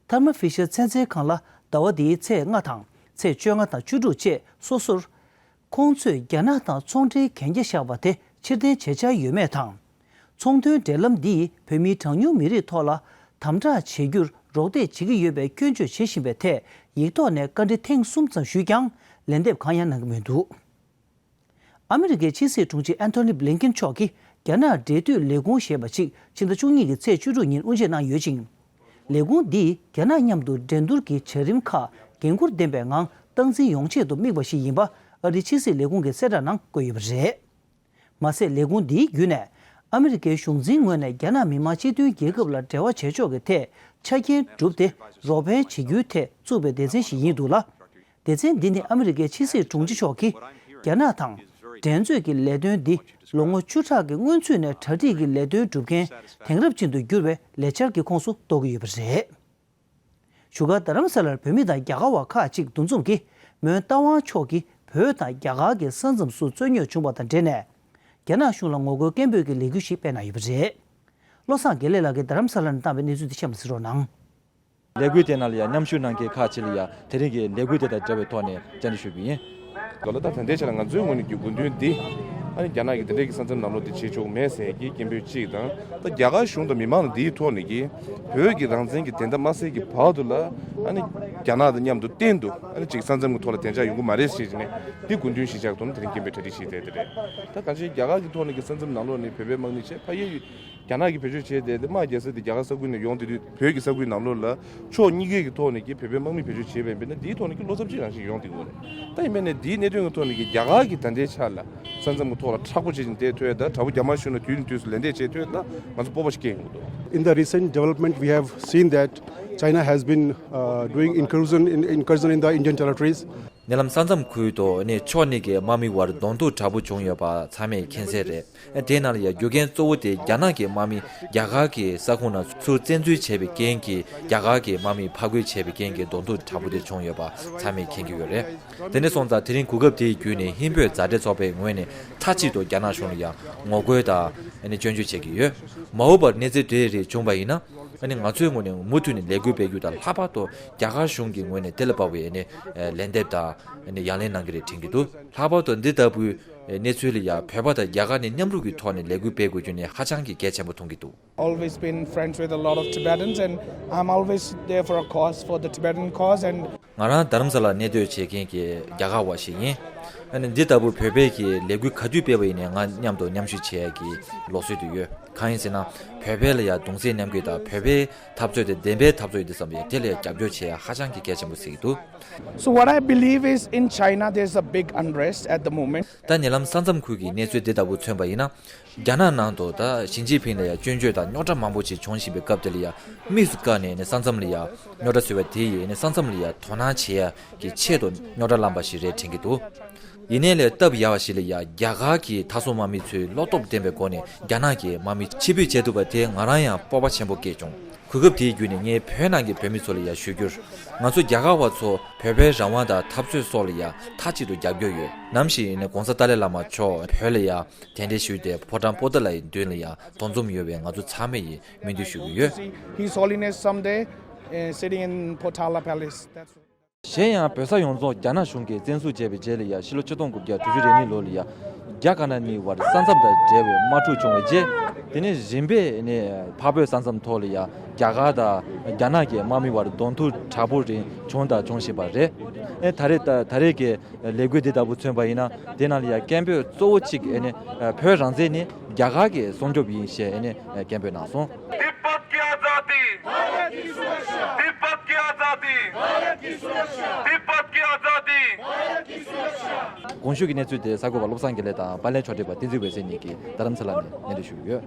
ཐར་མོ་ཕི་ཤར་ཚན་རྩལ་ཁང་ལ་ཟླ་བ་འདིའི་ཚེས་ལྔ་དང་ཚེས་བཅོ་ལྔ་དང་བཅུ་དྲུག་བཅས་སོ་སོར། ཁོང་ཚོས་རྒྱ་ནག་དང་ཚོང་འབྲེལ་གན་རྒྱ་བཞག་པ་དེ་ཕྱིར་འཐེན་བྱེད་འཆར་ཡོད་མེད་དང་། ཚོང་དོན་འབྲེལ་ལམ་འདིས་བོད་མིའི་གྲངས་ཉུང་མི་རིགས་ཐོག་ལ་དམ་དྲག་བྱེད་རྒྱུར་རོགས་འདེགས་བྱེད་ཀྱི་ཡོད་པའི་སྐྱོན་བརྗོད་བྱེད་བཞིན་པའི་ཐད་ཡིག་ཐོག་ནས་བཀའ་འདྲི་ཐེངས་གསུམ་ཙམ་ཞུས་ཀྱང་ལན་འདེབས་གང་ཡང་གནང་གི་མི་འདུག་ཨ་མི་རི་ཀའི་ཕྱི་སྲིད་དྲུང་ཆེ་ཨན་ཐོ་ནི་བྷི་ལིན་ཀིན་མཆོག་གིས་རྒྱ་ནག་འབྲེལ་མཐུད་ལས་ཁུངས་ཞེས་པ་ཅིག་ཕྱི་ཟླ་བཅུ་གཉིས་ཀྱི་ཚེས་བཅུ་དྲུག་ཉིན་དབུ་འབྱེད་གནང་ཡོད་ཅིང་། ལས་ཁུངས་འདིས་རྒྱ་ནག་མཉམ་དུ་འགྲན་བསྡུར་གྱི་བྱ་རིམ་ཁག་འགན་འཁུར་ལྡན་པའི་ངང་སྟངས་འཛིན་ཡོང་ཆེད་དུ་དམིགས་པ་ཞིག་ཡིན་པ་ཨ་རིའི་ཕྱི་སྲིད་ལས་ཁུངས་ཀྱི་གསལ་བསྒྲགས་ནང་བཀོད་ཡོད་པ་རེད། མ་ཟད་ལས་ཁུངས་འདིའི་བརྒྱུད་ནས་ཨ་མི་རི་ཀའི་གཞུང་འཛིན་ངོས་ནས་རྒྱ་ནག་མི་དམངས་སྤྱི་མཐུན་རྒྱལ་ཁབ་ལ་འབྲེལ་བ་བྱེད་ཕྱོགས་ཀྱི་ཐད་ཆ་རྐྱེན་བསྒྲུབས་ཏེ་རོགས་ཕན་བྱེད་རྒྱུའི་ཐད་བཙུགས་པའི་སྡེ་ཚན་ཞིག་ཡིན་འདུག་ལ། སྡེ་ཚན་འདི་ནི་ཨ་མི་རི་ཀའི་ཕྱི་སྲིད་དྲུང་ཆེ་མཆོག་གིས་རྒྱ་ནག་དང་འགྲན་རྩོད་ཀྱི་ལས་དོན་འདི་ལོ་ངོ་བཅུ་ཕྲག་གི་སྔོན་ཚུད་ནས་གྲ་སྒྲིག་གི་ལས་དོན་སྒྲུབ་མཁན་དེང་རབས་ཅན་དུ་འགྱུར་བའི་ལས་འཆར་གྱི་ཁོངས་སུ་གཏོགས་ཀྱི་ཡོད་པ་རེད། བཞུགས་སྒར་རྡ་རམ་ས་ལར་བོད་མི་དང་རྒྱ་གར་བ་ཁག་ཅིག་འདུ་འཛོམས་ཀྱིས་མོན་རྟ་དབང་མཆོག་གིས་བོད་དང་རྒྱ་གར་གྱི་ས་མཚམས་སུ་རྩོད་རྙོག་བྱུང་བ་དང་འབྲེལ་ནས། རྒྱ་ནག་གཞུང་ལ་ངོ་རྒོལ་སྐད་འབོད་ཀྱི་ལས་འགུལ་ཞིག་སྤེལ་གནང་ཡོད་པ་རེད། བློ་བཟང་དགེ་ལེགས་ལགས་ཀྱིས་རྡ་རམ་ས་ལ་ནས་བཏང་བའི་གནས་ཚུལ་དེ་གཤམ་ལ་གཟིགས་རོགས་གནང་། ལས་འགུལ་དེ་ནང་ལ་ཡང་མཉམ་ཞུགས་གནང་མཁན་ཁག་ཅིག་ལ་ཡང་དེ་རིང་གི་ལས་འགུལ་དེ་དང་འབྲེལ་བའི་ཐོག་ནས་བཅར་འདྲི་ཞུས་པ་ཡིན། ལོ་ལ་ད་ད་ལྟའི་ཆ་ལ་ང་ཚོའི་ངོས་ནས་ཀྱི་དགོས་འདུན་འདི་ཨ་ནི་རྒྱ་ནག་གིས་དེ་འདྲའི་གི་ས་མཚམས་ནང་ལོགས་དེ་བྱེད་ཆོག་མེད་ཟེར་གྱི་སྐད་འབོད་གཅིག་དང་། ད་རྒྱ་གར་གཞུང་དང་མི་མང་ལ་འདིའི་ཐོག་ནས་ཀྱི་བོད་ཀྱི་རང་བཙན་གྱི་བདེན་མཐའ་མ་གསལ་གྱི་བར་དུ་ལ་ཨ་ནི་རྒྱ་ནག་དང་མཉམ་དུ་གཏན་དུ་ཨ་ནི་ཅིག་ས་མཚམས་ཀྱི་ཐོག་ལ་གདན་འཇགས་ཡོང་གི་མ་རེད་ཟེར་ནས་འདི་དགོས་འདུན་གཞིར་བཞག་ཐོག་ནས་དེ་རིང་སྐད་འབོད་གྲ་སྒྲིག་བྱས་བསྡད་དེ་རེད། ད་གང་ཅི་རྒྱ་གར་གྱི་ཐོག་ནས་ཀྱི་ས་མཚམས་ནང་ལོགས་ནས་བོད་པའི་དམག་མི་བྱས་ཕ་ཡུལ། རྒྱ་ནག་གིས་བེད་སྤྱོད་བྱས་ཏེ་དམག་རྒྱག་ས་དེ་རྒྱ་གར་ས་ཁུལ་ནས་ཡོང་དེ་དུས་བོད་ཀྱི་ས་ཁུལ་ནང་ལོགས་ལ་ཕྱོགས་གཉིས་ཀའི་གི་ཐོག་ནས་ཀྱི་བོད་པའི་དམག་མི་བེད་སྤྱོད་བྱས་པ་ཡིན་ན་དེའི་ཐོག་ནས་ཀྱི་བློ་འཚབ་ཅིག་རང་བཞིན་ཡོང་བསྡད་ཀྱི་ཡོད་རེད། ད་ཡིན་པས་ན་དེའི་གནད་དོན་གྱི་ཐོག་ནས་ཀྱི་རྒྱ་གར་གྱི་ད་ལྟའི་ཆ་ལ་ས་མཚམས་ཀྱི་ཐོག་ལ་མཁྲེགས་པོ་བྱེད་ཅིང་བསྡད་ཐུབ་ཡ་དང་དྲག་པོ་རྒྱ་དམར་གཞུང་ལ་དུས་ནས་དུས་སུ་ལན་འདེབས་བྱེད་ཐུབ་ཡ་ད་ང་ཚོ་སྤོབས་པ་ཞིག་སྐྱེ་ཡོང་གི་འདུག In the recent development, we have seen that China has been uh, doing incursion in, incursion in the Indian territories. ཉེ་ལམ་ས་མཚམས་ཁུལ་དུ་ནི་ཕྱོགས་གཉིས་ཀྱི་དམག་མི་དབར་གདོང་ཐུག་དྲག་པོ་བྱུང་ཡོད་པ་ཚང་མས་མཁྱེན་གསལ་རེད། དེའི་ནང་ལ་ཡང་རྒྱུ་རྐྱེན་གཙོ་བོ་དེ་རྒྱ་ནག་གི་དམག་མི་རྒྱ་གར་གྱི་ས་ཁོངས་ནང་ཚུར་བཙན་འཛུལ་བྱས་པའི་རྐྱེན་གྱིས་རྒྱ་གར་གྱི་དམག་མི་ཕར་རྒོལ་བྱས་པའི་རྐྱེན་གྱིས་གདོང་ཐུག་དྲག་པོ་དེ་བྱུང་ཡོད་པ་ཚང་མས་མཁྱེན་གྱི་ཡོད་རེད། དེ་ནས་སོང་ཙང་དེ་རིང་གོ་སྐབས་དེའི་བརྒྱུད་ནས་ཧིན་བོད་མཛའ་འབྲེལ་ཚོགས་པའི་ངོས་ནས་མཐའ་གཅིག་ཏུ་རྒྱ་ནག་གཞུང་ལ་ཡང་ངོ་རྒོལ་དང་ནི་སྐྱོན་བརྗོད་བྱེད་ཀྱི་ཡོད། མ་འོངས་པར་གནས་ཚུལ་དེ་རིགས་བྱུང་བ་ཡིན་ན། ཨ་ནི་ང་ཚོའི་ངོས་ནས་མུ་མཐུད་ནས་ལས་འགུལ་སྤེལ་རྒྱུ་དང་ལྷག་པར་དུ་རྒྱ་གར་གཞུང་གི་ངོས་ནས་དེ་ལ་དཔག་པའི་ཨ་ནི་ལན་འདེབས་དང་ཨ་ནི་ཡང་ལན་གནང་གི་རེད་དྲན་གྱི་འདུག་ལྷག་པར་དུ་འདི་ལྟ་བུའི་གནས་ཚུལ་ལ་ཡང་བོད་པ་དང་རྒྱ་གར་ནས་མཉམ་རུབ་ཀྱི་ཐོག་ནས་ལས་འགུལ་སྤེལ་དགོས་རྒྱུ་ནི་ཧ་ཅང་གི་གལ་ཆེན་པོ་མཐོང་གི་འདུག Always been friends with a lot of Tibetans, and I'm always there for a cause, for the Tibetan cause, and ང་རང་རྡ་རམ་ས་ལ་གནས་སྡོད་བྱེད་མཁན་གྱི་རྒྱ་གར་བ་ཞིག་ཡིན། ཨ་ནི་འདི་ལྟ་བུ་བོད་པའི་གི་ལས་འགུལ་ག་དུས་སྤེལ་བ་ཡིན་ནའི་ང་མཉམ་དུ་མཉམ་ཞུགས་བྱེད་ཡ་གི་ལུགས་སྲོལ་དུ་ཡོད། གང་ཡིན་ཟེར་ན། བོད་པའི་ལ་ཡ་གདུང་སེམས་མཉམ་སྐྱེད་དང་བོད་པའི་འཐབ་རྩོད་དེ་བདེན་པའི་འཐབ་རྩོད་ཡིན་དུས་ཙམ་པས་དེ་ལ་ཡ་རྒྱབ་སྐྱོར་བྱེད་ཡ་ཧ་ཅང་གི་གལ་ཆེན་པོ་ཟེར་གྱི་འདུག So what I believe is in China there's a big unrest at the moment. ད་ཉེ་ལམ་ས་མཚམས་ཁུལ་གྱི་གནས་ཚུལ་འདི་ལྟ་བུ་མཚོན་པ་ཡིན་ན། རྒྱ་ནག་ནང་དུ་ད་ཞི་ཅིན་ཕིང་ལ་ཡ་སྐྱོན་བརྗོད་དང་རྙོག་དྲ་མང་པོ་ཞིག་བྱུང་བཞིན་པའི་སྐབས་དེ་ལ་ཡ་དམིགས་སུ་བཀར་ནས་ནི་ས་མཚམས་ལ་ཡ་རྙོག་དྲ་བཟོས་པ་དེ་ཡིས་ནི་ས་མཚམས་ལ་ཡ་དོ་སྣང་བྱེད་ཡ་གི་ཆེད་དུ་རྙོག་དྲ་བསླངས་པ་ཞིག་རེད་དྲན་གྱི་འདུག་ཡིན་ནའི་ལས་སྟབས་ཡག་པ་ཞིག་ལ་ཡ་རྒྱ་གར་གྱི་མཐའ་སྲུང་དམག་མི་ཚོས་བློ་སྟོབས་ལྡན་པའི་སྒོ་ནས་རྒྱ་ནག་གི་དམག་མི་ཕྱིར་འབུད་བྱས་ཐུབ་པ་དེ་ང་རང་ཡང་སྤོབས་པ་ཆེན་པོ་སྐྱེས་བྱུང་། གོ་སྐབས་དེའི་བརྒྱུད་ནས་ངས་བོད་ནང་གི་བོད་མི་ཚོ་ལ་ཡ་ཞུ་རྒྱུར། ང་ཚོ་རྒྱ་གར་བ་ཚོ་བོད་པའི་རང་དབང་དང་འཐབ་རྩོད་སོགས་ལ་ཡ་མཐའ་གཅིག་ཏུ་རྒྱབ་སྐྱོར་ཡོད། ནམ་ཞིག་ཡིན་ན་༸གོང་ས་ཏཱ་ལའི་བླ་མ་མཆོག་བོད་ལ་ཡ་གདན་འདྲེན་ཞུས་ཏེ་ཕོ་བྲང་པོ་ཏཱ་ལའི་མདུན་ལ་ཡ་གདོང་འཛོམས་ཡོང་བའི་ང་ཚོ་ཚང་མས་ཡི་སྨོན་འདུན་ཞུ་གི་ཡོད། His Holiness someday uh, sitting in Potala Palace. That's གཞན་ཡང་བོད་ས་ཡོངས་རྫོགས་རྒྱ་ནག་གཞུང་གིས་བཙན་བཟུང་བྱས་པའི་རྗེས་ལ་ཡ་ཕྱི་ལོ་ཆིག་སྟོང་དགུ་བརྒྱ་དྲུག་ཅུ་རེ་གཉིས་ལོ་ལ་ཡ་རྒྱ་དཀར་ནག་གཉིས་བར་ས་མཚམས་དང་འབྲེལ་བའི་དམག་འཁྲུག་བྱུང་བའི་རྗེས། དེ་ནས་རིམ་པས་ནས་འཕགས་བོད་ས་མཚམས་ཐོག་ལ་ཡ་རྒྱ་གར་དང་རྒྱ་ནག་གི་དམག་མི་བར་གདོང་ཐུག་དྲག་པོ་རིང་བྱུང་དང་འབྱུང་བཞིན་པ་རེད། ཨེ་ད་རེས་ད་ད་རེས་ཀྱི་ལས་འགུལ་འདི་ལྟ་བུ་མཚོན་པ་ཡིན་ན། དེ་ནང་ལ་ཡ་སྐད་འབོད་གཙོ་བོ་གཅིག་ཨེ་ནི་བོད་རང་བཙན་ནི་རྒྱ་གར་གྱི་སྲུང་སྐྱོབ་ཡིན་ཞེས་ཨེ་ནི་སྐད་འབོད་གནང་སོང་། तिब्बत की आजादी, भारत की सुरक्षा। तिब्बत की आजादी, भारत की सुरक्षा। तिब्बत की आजादी, भारत की सुरक्षा। གོང་ཞུས་ཀྱི་གནས་ཚུལ་དེ་གསར་འགོད་པ་བློ་བཟང་དགེ་ལེགས་དང་པར་ལེན་ཕྱོགས་སྒྲིག་པ་བསྟན་འཛིན་འོད་ཟེར་གཉིས་ཀྱིས་རྡ་རམ་ས་ལ་ནས་སྙན་སྒྲོན་ཞུས་ཡོད།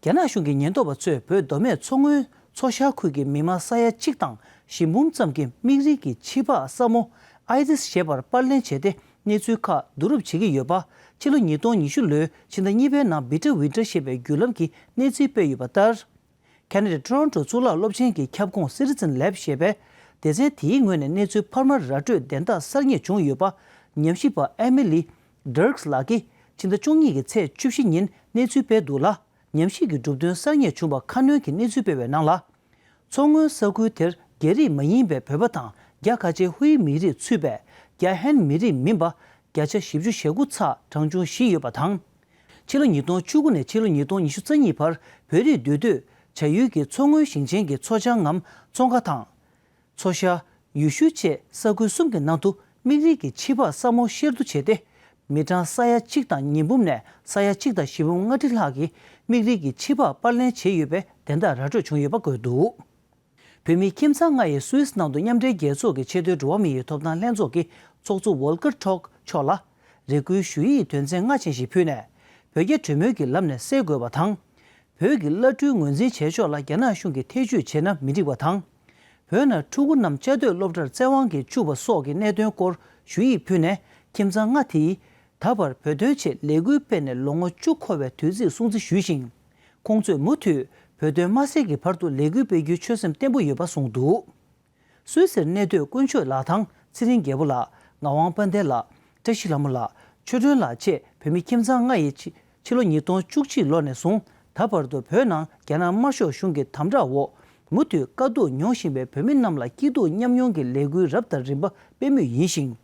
རྒྱ་ནག་གཞུང་གི་ཉེན་རྟོག་པ་ཚོས་བོད་མདོ་སྨད་མཚོ་སྔོན་མཚོ་ཤར་ཁུལ་གྱི་མི་མང་ས་ཡ་གཅིག་དང་བཞི་འབུམ་ཙམ་གྱི་མིག་རིལ་གྱི་ཕྱི་པགས་སྲ་མོ་ཨའི་རིས་ཞེས་པར་པར་ལེན་བྱས་ཏེ། གནས་ཚུལ་ཁག་བསྡུ་རུབ་བྱེད་ཀྱི་ཡོད་པ། ཕྱི་ལོ་ཉིས་སྟོང་ཉི་ཤུ་ལོའི་ཕྱི་ཟླ་གཉིས་པའི་ནང་བི་ཊ་ཝིན་ཊ་ཞེས་པའི་བརྒྱུད་ལམ་གྱི་གནས་ཚུལ་སྤེལ་ཡོད་པ་ལྟར། ཁ་ན་ཌའི་ཊོ་རོན་ཊོ་གཙུག་ལག་སློབ་ཆེན་གྱི་ཁྱབ་ཁོངས་Citizen Lab ཞེས་པས་སྡེ་ཚན་དེའི་ངོས་ནས་གནས་ཚུལ་འཕར་མ་ར་སྤྲོད་དན་རྟགས་གསར་རྙེད་བྱུང་ཡོད་པ། ཉམས་ཞིབ་པ་ཨེ་མི་ལི་ཌར་ཀས་ལགས་ཀྱིས་ཕྱི་ཟླ་བཅུ་གཉིས་ཀྱི་ཚེས་བཅུ་བཞི་ཉིན་གནས་ཚུལ་སྤེལ་འདུག་ལ། ཉམས་ཞིབ་ཀྱི་གྲུབ་དོན་གསར་རྙེད་བྱུང་བ་ཁ་སྣོན་གྱི་གནས་ཚུལ་སྤེལ་བའི་ནང་ལ། མཚོ་སྔོན་ས་ཁུལ་དེར་རྒྱ་རིགས་མ་ཡིན་པའི་བོད་པ་དང་རྒྱ་ཁ་ཆེ་ཧུའེ་མི་རིགས་ཚུད་པའི་རྒྱ་ཧན་མི་རིགས་མིན་པ་བརྒྱ་ཆ་བཞི་བཅུ་ཞེ་དགུ་ཚང་གྲངས་ཆུང་བཞི་ཡོད་པ་དང་། ཕྱི་ལོ་ཉིས་སྟོང་བཅུ་དགུ་ནས་ཕྱི་ལོ་ཉིས་སྟོང་ཉི་ཤུ་རྩ་གཉིས་བར་བོད་རིགས་འདུས་སྡོད་བྱ་ཡུལ་གྱི་མཚོ་སྔོན་ཞིང་ཆེན་གྱི་མཚོ་བྱང་ངམ་ཙོང་ཁ་དང་། མཚོ་ཤར། ཡུལ་ཤུལ་བཅས་ས་ཁུལ་གསུམ་གྱི་ནང་དུ་མིག་རིལ་གྱི་ཕྱི་པགས་སྲ་མོ་བཤེར་བསྡུ་བྱས་ཏེ། མི་གྲངས་ས་ཡ་གཅིག་དང་ཉིས་འབུམ་ནས་ས་ཡ་གཅིག་དང་བཞི་འབུམ་ལྔ་ཁྲི་ལྷག་གིས་མིག་རིལ་གྱི་ཕྱི་པགས་པར་ལེན་བྱས་ཡོད་པའི་དན་རྟགས་ར་སྤྲོད་བྱུང་ཡོད་པ་འགོད་འདུག་བོད་མི་ཁྱིམ་ཚང་ལྔ་ཡིས་སུད་སི་ནང་དུ་མཉམ་འབྲེལ་རྒྱལ་ཚོགས་ཀྱི་ཆེས་མཐོའི་འགྲོ་བ་མི་ཡི་ཐོབ་ཐང་ལྷན་ཚོགས་ཀྱི་ཚོགས་གཙོ་ཝོལ་ཀར་ཊོག་མཆོག་ལ་རེ་སྐུལ་ཞུ་ཡིག་དོན་ཚན་ལྔ་ཅན་ཞིག་ཕུལ་ནས། བོད་རྒྱ་གྲོས་མོལ་གྱི་ལམ་ནས་སེལ་དགོས་པ་དང་། བོད་ཀྱི་བླ་སྤྲུལ་ངོས་འཛིན་བྱས་ཕྱོགས་ལ་རྒྱ་ནག་གཞུང་གིས་ཐེ་བྱུས་བྱས་ན་མི་འགྲིག་པ་དང་། བོད་ནང་ཕྲུ་གུ་རྣམས་བཅའ་སྡོད་སློབ་གྲྭར་བཙན་དབང་གིས་བཅུག་པ་སོགས་ཀྱི་གནད་དོན་སྐོར་ཞུ་ཡིག་ཕུལ་ནས། ཁྱིམ་ཚང་ལྔ་དེས་ད་བར་བོད་དོན་ཆེད་ལས་འགུལ་སྤེལ་ནས་ལོ་ངོ་བཅུ་འཁོར་བའི་དུས་ཚིགས་སྲུང་བརྩི་ཞུས་ཤིང་། ཁོང་ཚོས་མུ་མཐུད་བོད་དོན་མ་སེལ་གྱི་བར་དུ་ལས་འགུལ་སྤེལ་རྒྱུའི་ཆོད་སེམས་བརྟན་པོ་ཡོད་པ་གསུངས་འདུག་སུད་སིར་གནས་སྡོད་དཀོན་མཆོག་ལགས་དང་ཚེ་རིང་རྒྱལ་པོ་ལགས། ངག་དབང་དཔལ་ལྡན་ལགས། བཀྲ་ཤིས་ལྷ་མོ་ལགས། ཆོས་སྒྲོན་ལགས་བཅས་བོད་མི་ཁྱིམ་ཚང་ལྔ་ཡིས་ཕྱི་ཕྱི་ལོ་ཉིས་སྟོང་བཅུ་གཅིག་ལོ་ནས་བཟུང་ད་བར་དུ་བོད་ནང་རྒྱ་ནག་དམར་ཤོག་གཞུང་གི་དམ་དྲག་འོག་མུ་མཐུད་དཀའ་སྡུག་མྱོང་བཞིན་པའི་བོད་མི་རྣམས་ལ་སྐྱིད་སྡུག་མཉམ་མྱོང་གི་ལས་འགུལ་རབ་དང་རིམ་པ་སྤེལ་མུས་ཡིན་ཞིང་།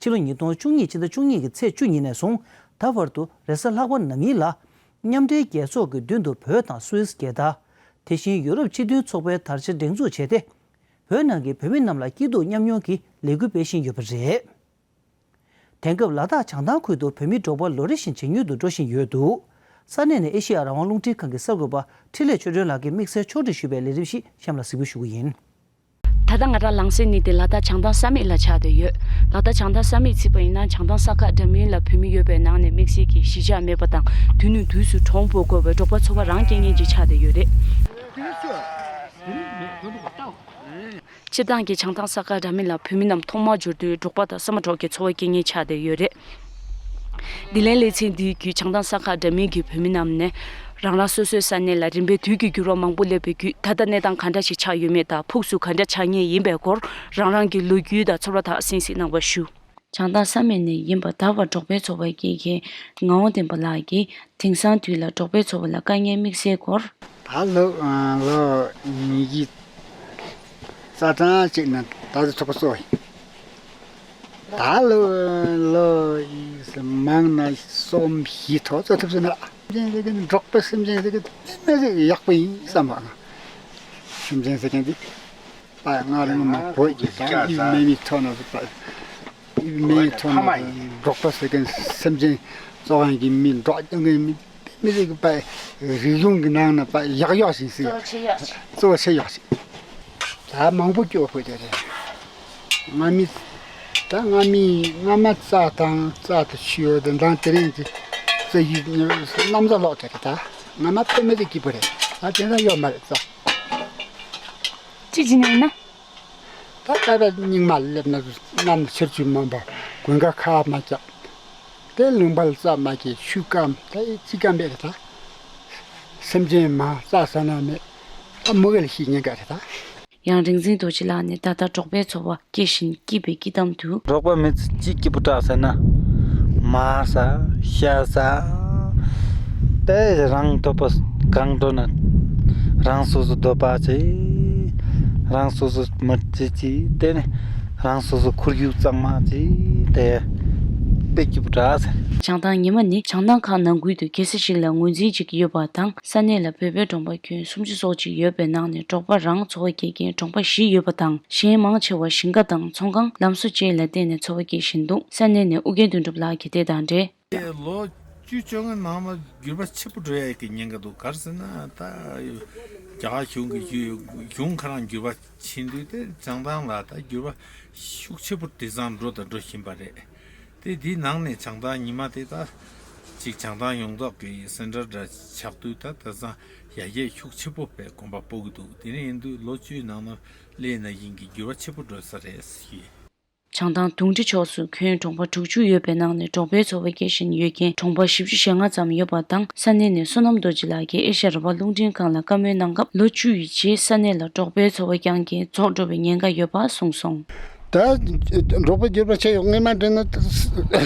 ཕྱི་ལོ་ཉིས་སྟོང་བཅུ་གཉིས་ཕྱི་ཟླ་བཅུ་གཉིས་ཀྱི་ཚེས་བཅུ་ཉིན་ནས་བཟུང་ད་བར་དུ་རེས་གཟའ་ལྷག་པ་ནམ་ཡིན་ལ། མཉམ་འབྲེལ་རྒྱལ་ཚོགས་ཀྱི་མདུན་དུ་བོད་དང་སུད་སི་རྒྱལ་དར། དེ་བཞིན་ཡུ་རོབ་སྤྱི་མཐུན་ཚོགས་པའི་དར་ཆ་སྒྲེང་འཛུགས་བྱས་ཏེ། བོད་ནང་གི་བོད་མི་རྣམས་ལ་སྐྱིད་སྡུག་མཉམ་མྱོང་གི་ལས་འགུལ་སྤེལ་བཞིན་ཡོད་པ་རེད། དེང་སྐབས་ལ་དྭགས་བྱང་ཐང་ཁུལ་དུ་བོད་མིའི་འབྲོག་པ་ལོ་རེ་བཞིན་ཇེ་ཉུང་དུ་འགྲོ་བཞིན་ཡོད་འདུག་ས་གནས་ནས་ཨེ་ཤེ་ཡ་རང་དབང་རླུང་འཕྲིན་ཁང་གི་གསར་འགོད་པ་འཕྲིན་ལས་ཆོས་སྒྲོན་ལགས་ཀྱིས་དམིགས་བསལ་ཕྱོགས་སྒྲིག་ཞུས་པའི་ལས་རིམ་ཞིག་གཤམ་ལ་གཟིགས་འབུལ་ཞུ་གི་ཡིན། ད་ལྟ་ང་རང་ལངས་སའི་གནས་དེ་ལ་དྭགས་བྱང་ཐང་ས་མིག་ལ་ཆགས་བསྡད་ཡོད། ལ་དྭགས་བྱང་ཐང་ས་མིག་བརྩིས་པ་ཡིན་ན་བྱང་ཐང་ས་ཁག་འདྲ་མིན་ལ་བོད་མི་ཡོད་པའི་ནང་ནས་དམིགས་བསལ་གྱི་གཞིས་ཆགས་མེད་པ་དང་དུས་ནས་དུས་སུ་གྲོང་སྤོ་དགོས་པའི་འབྲོག་པ་ཚོ་བ་རང་སྐྱེལ་མཁན་ཅིག་ཆགས་བསྡད་ཡོད་རེད། སྤྱིར་བཏང་གི་བྱང་ཐང་ས་ཁ་འདྲ་མིན་ལ་བོད་མི་རྣམས་ཐོག་མར་འབྱོར་དུས་འབྲོག་པ་དང་བསམ་པ་གྲོགས་ཀྱི་འཚོ་བ་སྐྱེལ་མཁན་ཆགས་བསྡད་ཡོད་རེད། དེ་ལས་སླེ་ཚན་འདིའི་བརྒྱུད་བྱང་ཐང་ས་ཁ་འདྲ་མིན་གྱི་བོད་མི་རྣམས་ནས་རང་རང་སོ་སོའི་ས་གནས་ལ་རིམ་པས་དུས་ཀྱི་འགྱུར་བ་མང་པོ་སླེབས་པའི་བརྒྱུད་ད་ལྟ་གནས་སྟངས་ག་འདྲ་ཞིག་ཆགས་ཡོད་མེད་དང་ཕུགས་སུ་ག་འདྲ་ཆགས་ངེས་ཡིན་པའི་སྐོར་རང་རང་གི་ལོ་རྒྱུས་དང་ཚོར་བ་དག་གསན་གཟིགས་གནང་བ་ཞུ། བྱང་ཐང་ས་གནས་ནས་ཡིན་པ་ད་བར་འབྲོག་པའི་འཚོ་བ་སྐྱེལ་མཁན་ངག་དབང་བསྟན་པ་ལགས་ཀྱིས་དེང་སང་དུས་ལ་འབྲོག་པའི་འཚོ་བ་ལ་དཀའ་ངལ་དམིགས་བསལ་སྐོར། ད་ལོ་ལོ་ཉིས་ཀྱི་རྩ་གྲངས་གཅིག་ནས་ད་ལྟ་ཚོགས་པ་གཙོ་བོ་ཡིན། ད་ལོ་ལོ་མང་ན་གསུམ་བཞི་ཐོག་རྩོད་ཐུབ་ཟེར་ན། སེམས་ཅན་ཟེར་གི་འབྲོག་པའི་སེམས་ཅན་ཟེར་གི་དེ་ནས་ཡག་པོ་ཡིན་བསམ་པ། སེམས་ཅན་ཟེར་མཁན་འདི་ད་ང་རང་མ་བོད་ཀྱི་ད་ཡིད་མེད་མི་ཐོག་ན་ཟེར་པ། མིའི་ཐོག་ནས་འབྲོག་པ་ཟེར་མཁན་སེམས་ཅན་གཙོ་བོ་གི་མི་འབྲོག་རྐྱང་གི་མི་མི་རིགས་པ་རིག་གཞུང་གི་ནང་ན་པ་ཡག་ཡོག་ཞིག་ཟེར། གཙོ་བོ་ཆེ་ཡོག་ཞིག་ད་མང་པོ་སྐྱོ་པོ་དེ་རེད། ང་མི་ད་ང་མི་ང་མ་རྩ་དང་རྩ་དུ་ཆུ་ཡོད་དེ་འདང་དེ་རིང་གི་རྩ་ཡི་གནམ་ས་ལོག་དེ་རེད། ད་ང་མ་དཔེ་མེད་དུ་སྐྱིད་པོ་རེད། ད་དེ་འདྲ་ཡོད་མ་རེད་རྩ། ཅི་བྱེད་ནས་ན། ད་ལྟ་ར་རྙིང་མ་སླེབས་ན་གནམ་ཆར་ཆུ་མང་པོ་དགུན་ཁ་ཁ་མ་བཅག་དེ་ལུང་པ་ལ་རྩྭ་མ་སྐྱེས་ཆུ་སྐམ་ད་ཅི་སྐམ་པས་རེད་ད། སེམས་ཅན་མ་རྩྭ་ཟ་ན་མེད་ད་མུ་གེ་ལ་ཤི་ཉེན་ཁ་རེད་ད། ཡང་རིག་འཛིན་རྡོ་རྗེ་ལགས་ནས་ད་ལྟ་འབྲོག་པའི་འཚོ་བ་སྐྱེལ་བཞིན་སྐྱིད་པའི་སྐྱིད་གཏམ་དུ། འབྲོག་པ་མི་ཚེ་ཅི་སྐྱིད་པོ་དྲག་ཟེར་ན། མར་ཟ་ཤ་ཟ། དེ་རང་དོ་པ་གང་འགྲོ་ན་རང་སོ་སོ་འདོད་པ་ཅི། རང་སོ་སོ་མི་ཅི་ཅི་དེ་ནི་རང་སོ་སོ་ཁོར་ཡུག་གཙང་མ་ཅི་དེ་དཔེ་སྐྱིད་པོ་དྲག་ཟེར། བྱང་ཐང་ཉི་མ་ནི་བྱང་ཐང་ཁག་ནང་ཁུལ་དུ་གེ་སར་ཞིག་ལ་ངོས་འཛིན་བྱེད་ཀྱི་ཡོད་པ་དང་ས་གནས་ལ་བོད་པའི་གྲོང་པ་ཁྱོན་སུམ་ཅུ་སོགས་ཅིག་ཡོད་པའི་ནང་ནས་འབྲོག་པ་རང་འཚོ་བ་སྐྱེལ་མཁན་གྲོང་པ་བཞི་ཡོད་པ་དང་གཞན་མང་ཆེ་བ་ཞིང་ཁ་དང་ཚོང་ཁང་ལམ་བཟོ་བཅས་ལ་བརྟེན་ནས་འཚོ་བ་སྐྱེལ་བཞིན་འདུག་ས་གནས་ནས་ཨུ་རྒྱན་དོན་གྲུབ་ལགས་ཀྱིས་དེ་དང་འབྲེལ། ལོ་བཅུ་བཅོ་ལྔའི་ནང་ལ་འགྱུར་བ་ཆེན་པོ་འགྲོ་ཡ་གི་ཉེན་ཁ་འདུག་ག་རེ་ཟེར་ན་ད་རྒྱ་གར་གཞུང་གི་གཞུང་གཞུང་ཁ་རང་འགྱུར་བ་ཕྱིན་དུས་དེ་བྱང་ཐང་ལ་ད་འགྱུར་བ་ཤུགས་ཆེ་པོ་དེང་སང་འགྲོ་དང་འགྲོ་བཞིན་པ་རེད། དེ་དེའི་ནང་ནས་བྱང་ཐང་ཉི་མ་དེ་ད་ཅིག་བྱང་ཐང་ཡོངས་རྫོགས་ཀྱི་སེན་ཊར་འདྲ་ཆགས་དུས་ད་དེང་སང་ཡར་རྒྱས་ཤུགས་ཆེ་པོ་བས་གོམ་པ་སྤོ་གི་འདུག་དེ་ནས་ཡིན་དུས་ལོ་བཅུའི་ནང་ན་སླེ་ན་ཡིན་གྱི་འགྱུར་བ་ཆེ་པོ་འགྲོ་ས་རེད་ཞུས། བྱང་ཐང་དུང་ཁྲི་ཕྱོགས་སུ་ཁྱོན་གྲོང་པ་དྲུག་ཅུ་ཡོད་པའི་ནང་ནས་འབྲོག་པའི་འཚོ་བ་སྐྱེལ་བཞིན་ཡོད་མཁན་གྲོང་པ་བཞི་བཅུ་ཞེ་ལྔ་ཙམ་ཡོད་པ་དང་ས་གནས་ནས་བསོད་ནམས་རྡོ་རྗེ་ལགས་ཀྱིས་ཨེ་ཤ་ར་བ་རླུང་འཕྲིན་ཁང་ལ་བཀའ་མོལ་གནང་སྐབས་ལོ་བཅུ་ཡི་རྗེས་ས་གནས་ལ་འབྲོག་པའི་འཚོ་བ་སྐྱེལ་མཁན་རྫོགས་འགྲོ་བའི་ཉེན་ཁ་ཡོད་པ་གསུངས་སོང་། ད་འབྲོག་པ་འགྱུར་བ་ཆེ་ཡོང་ངེས་མ་འདྲེན་ན་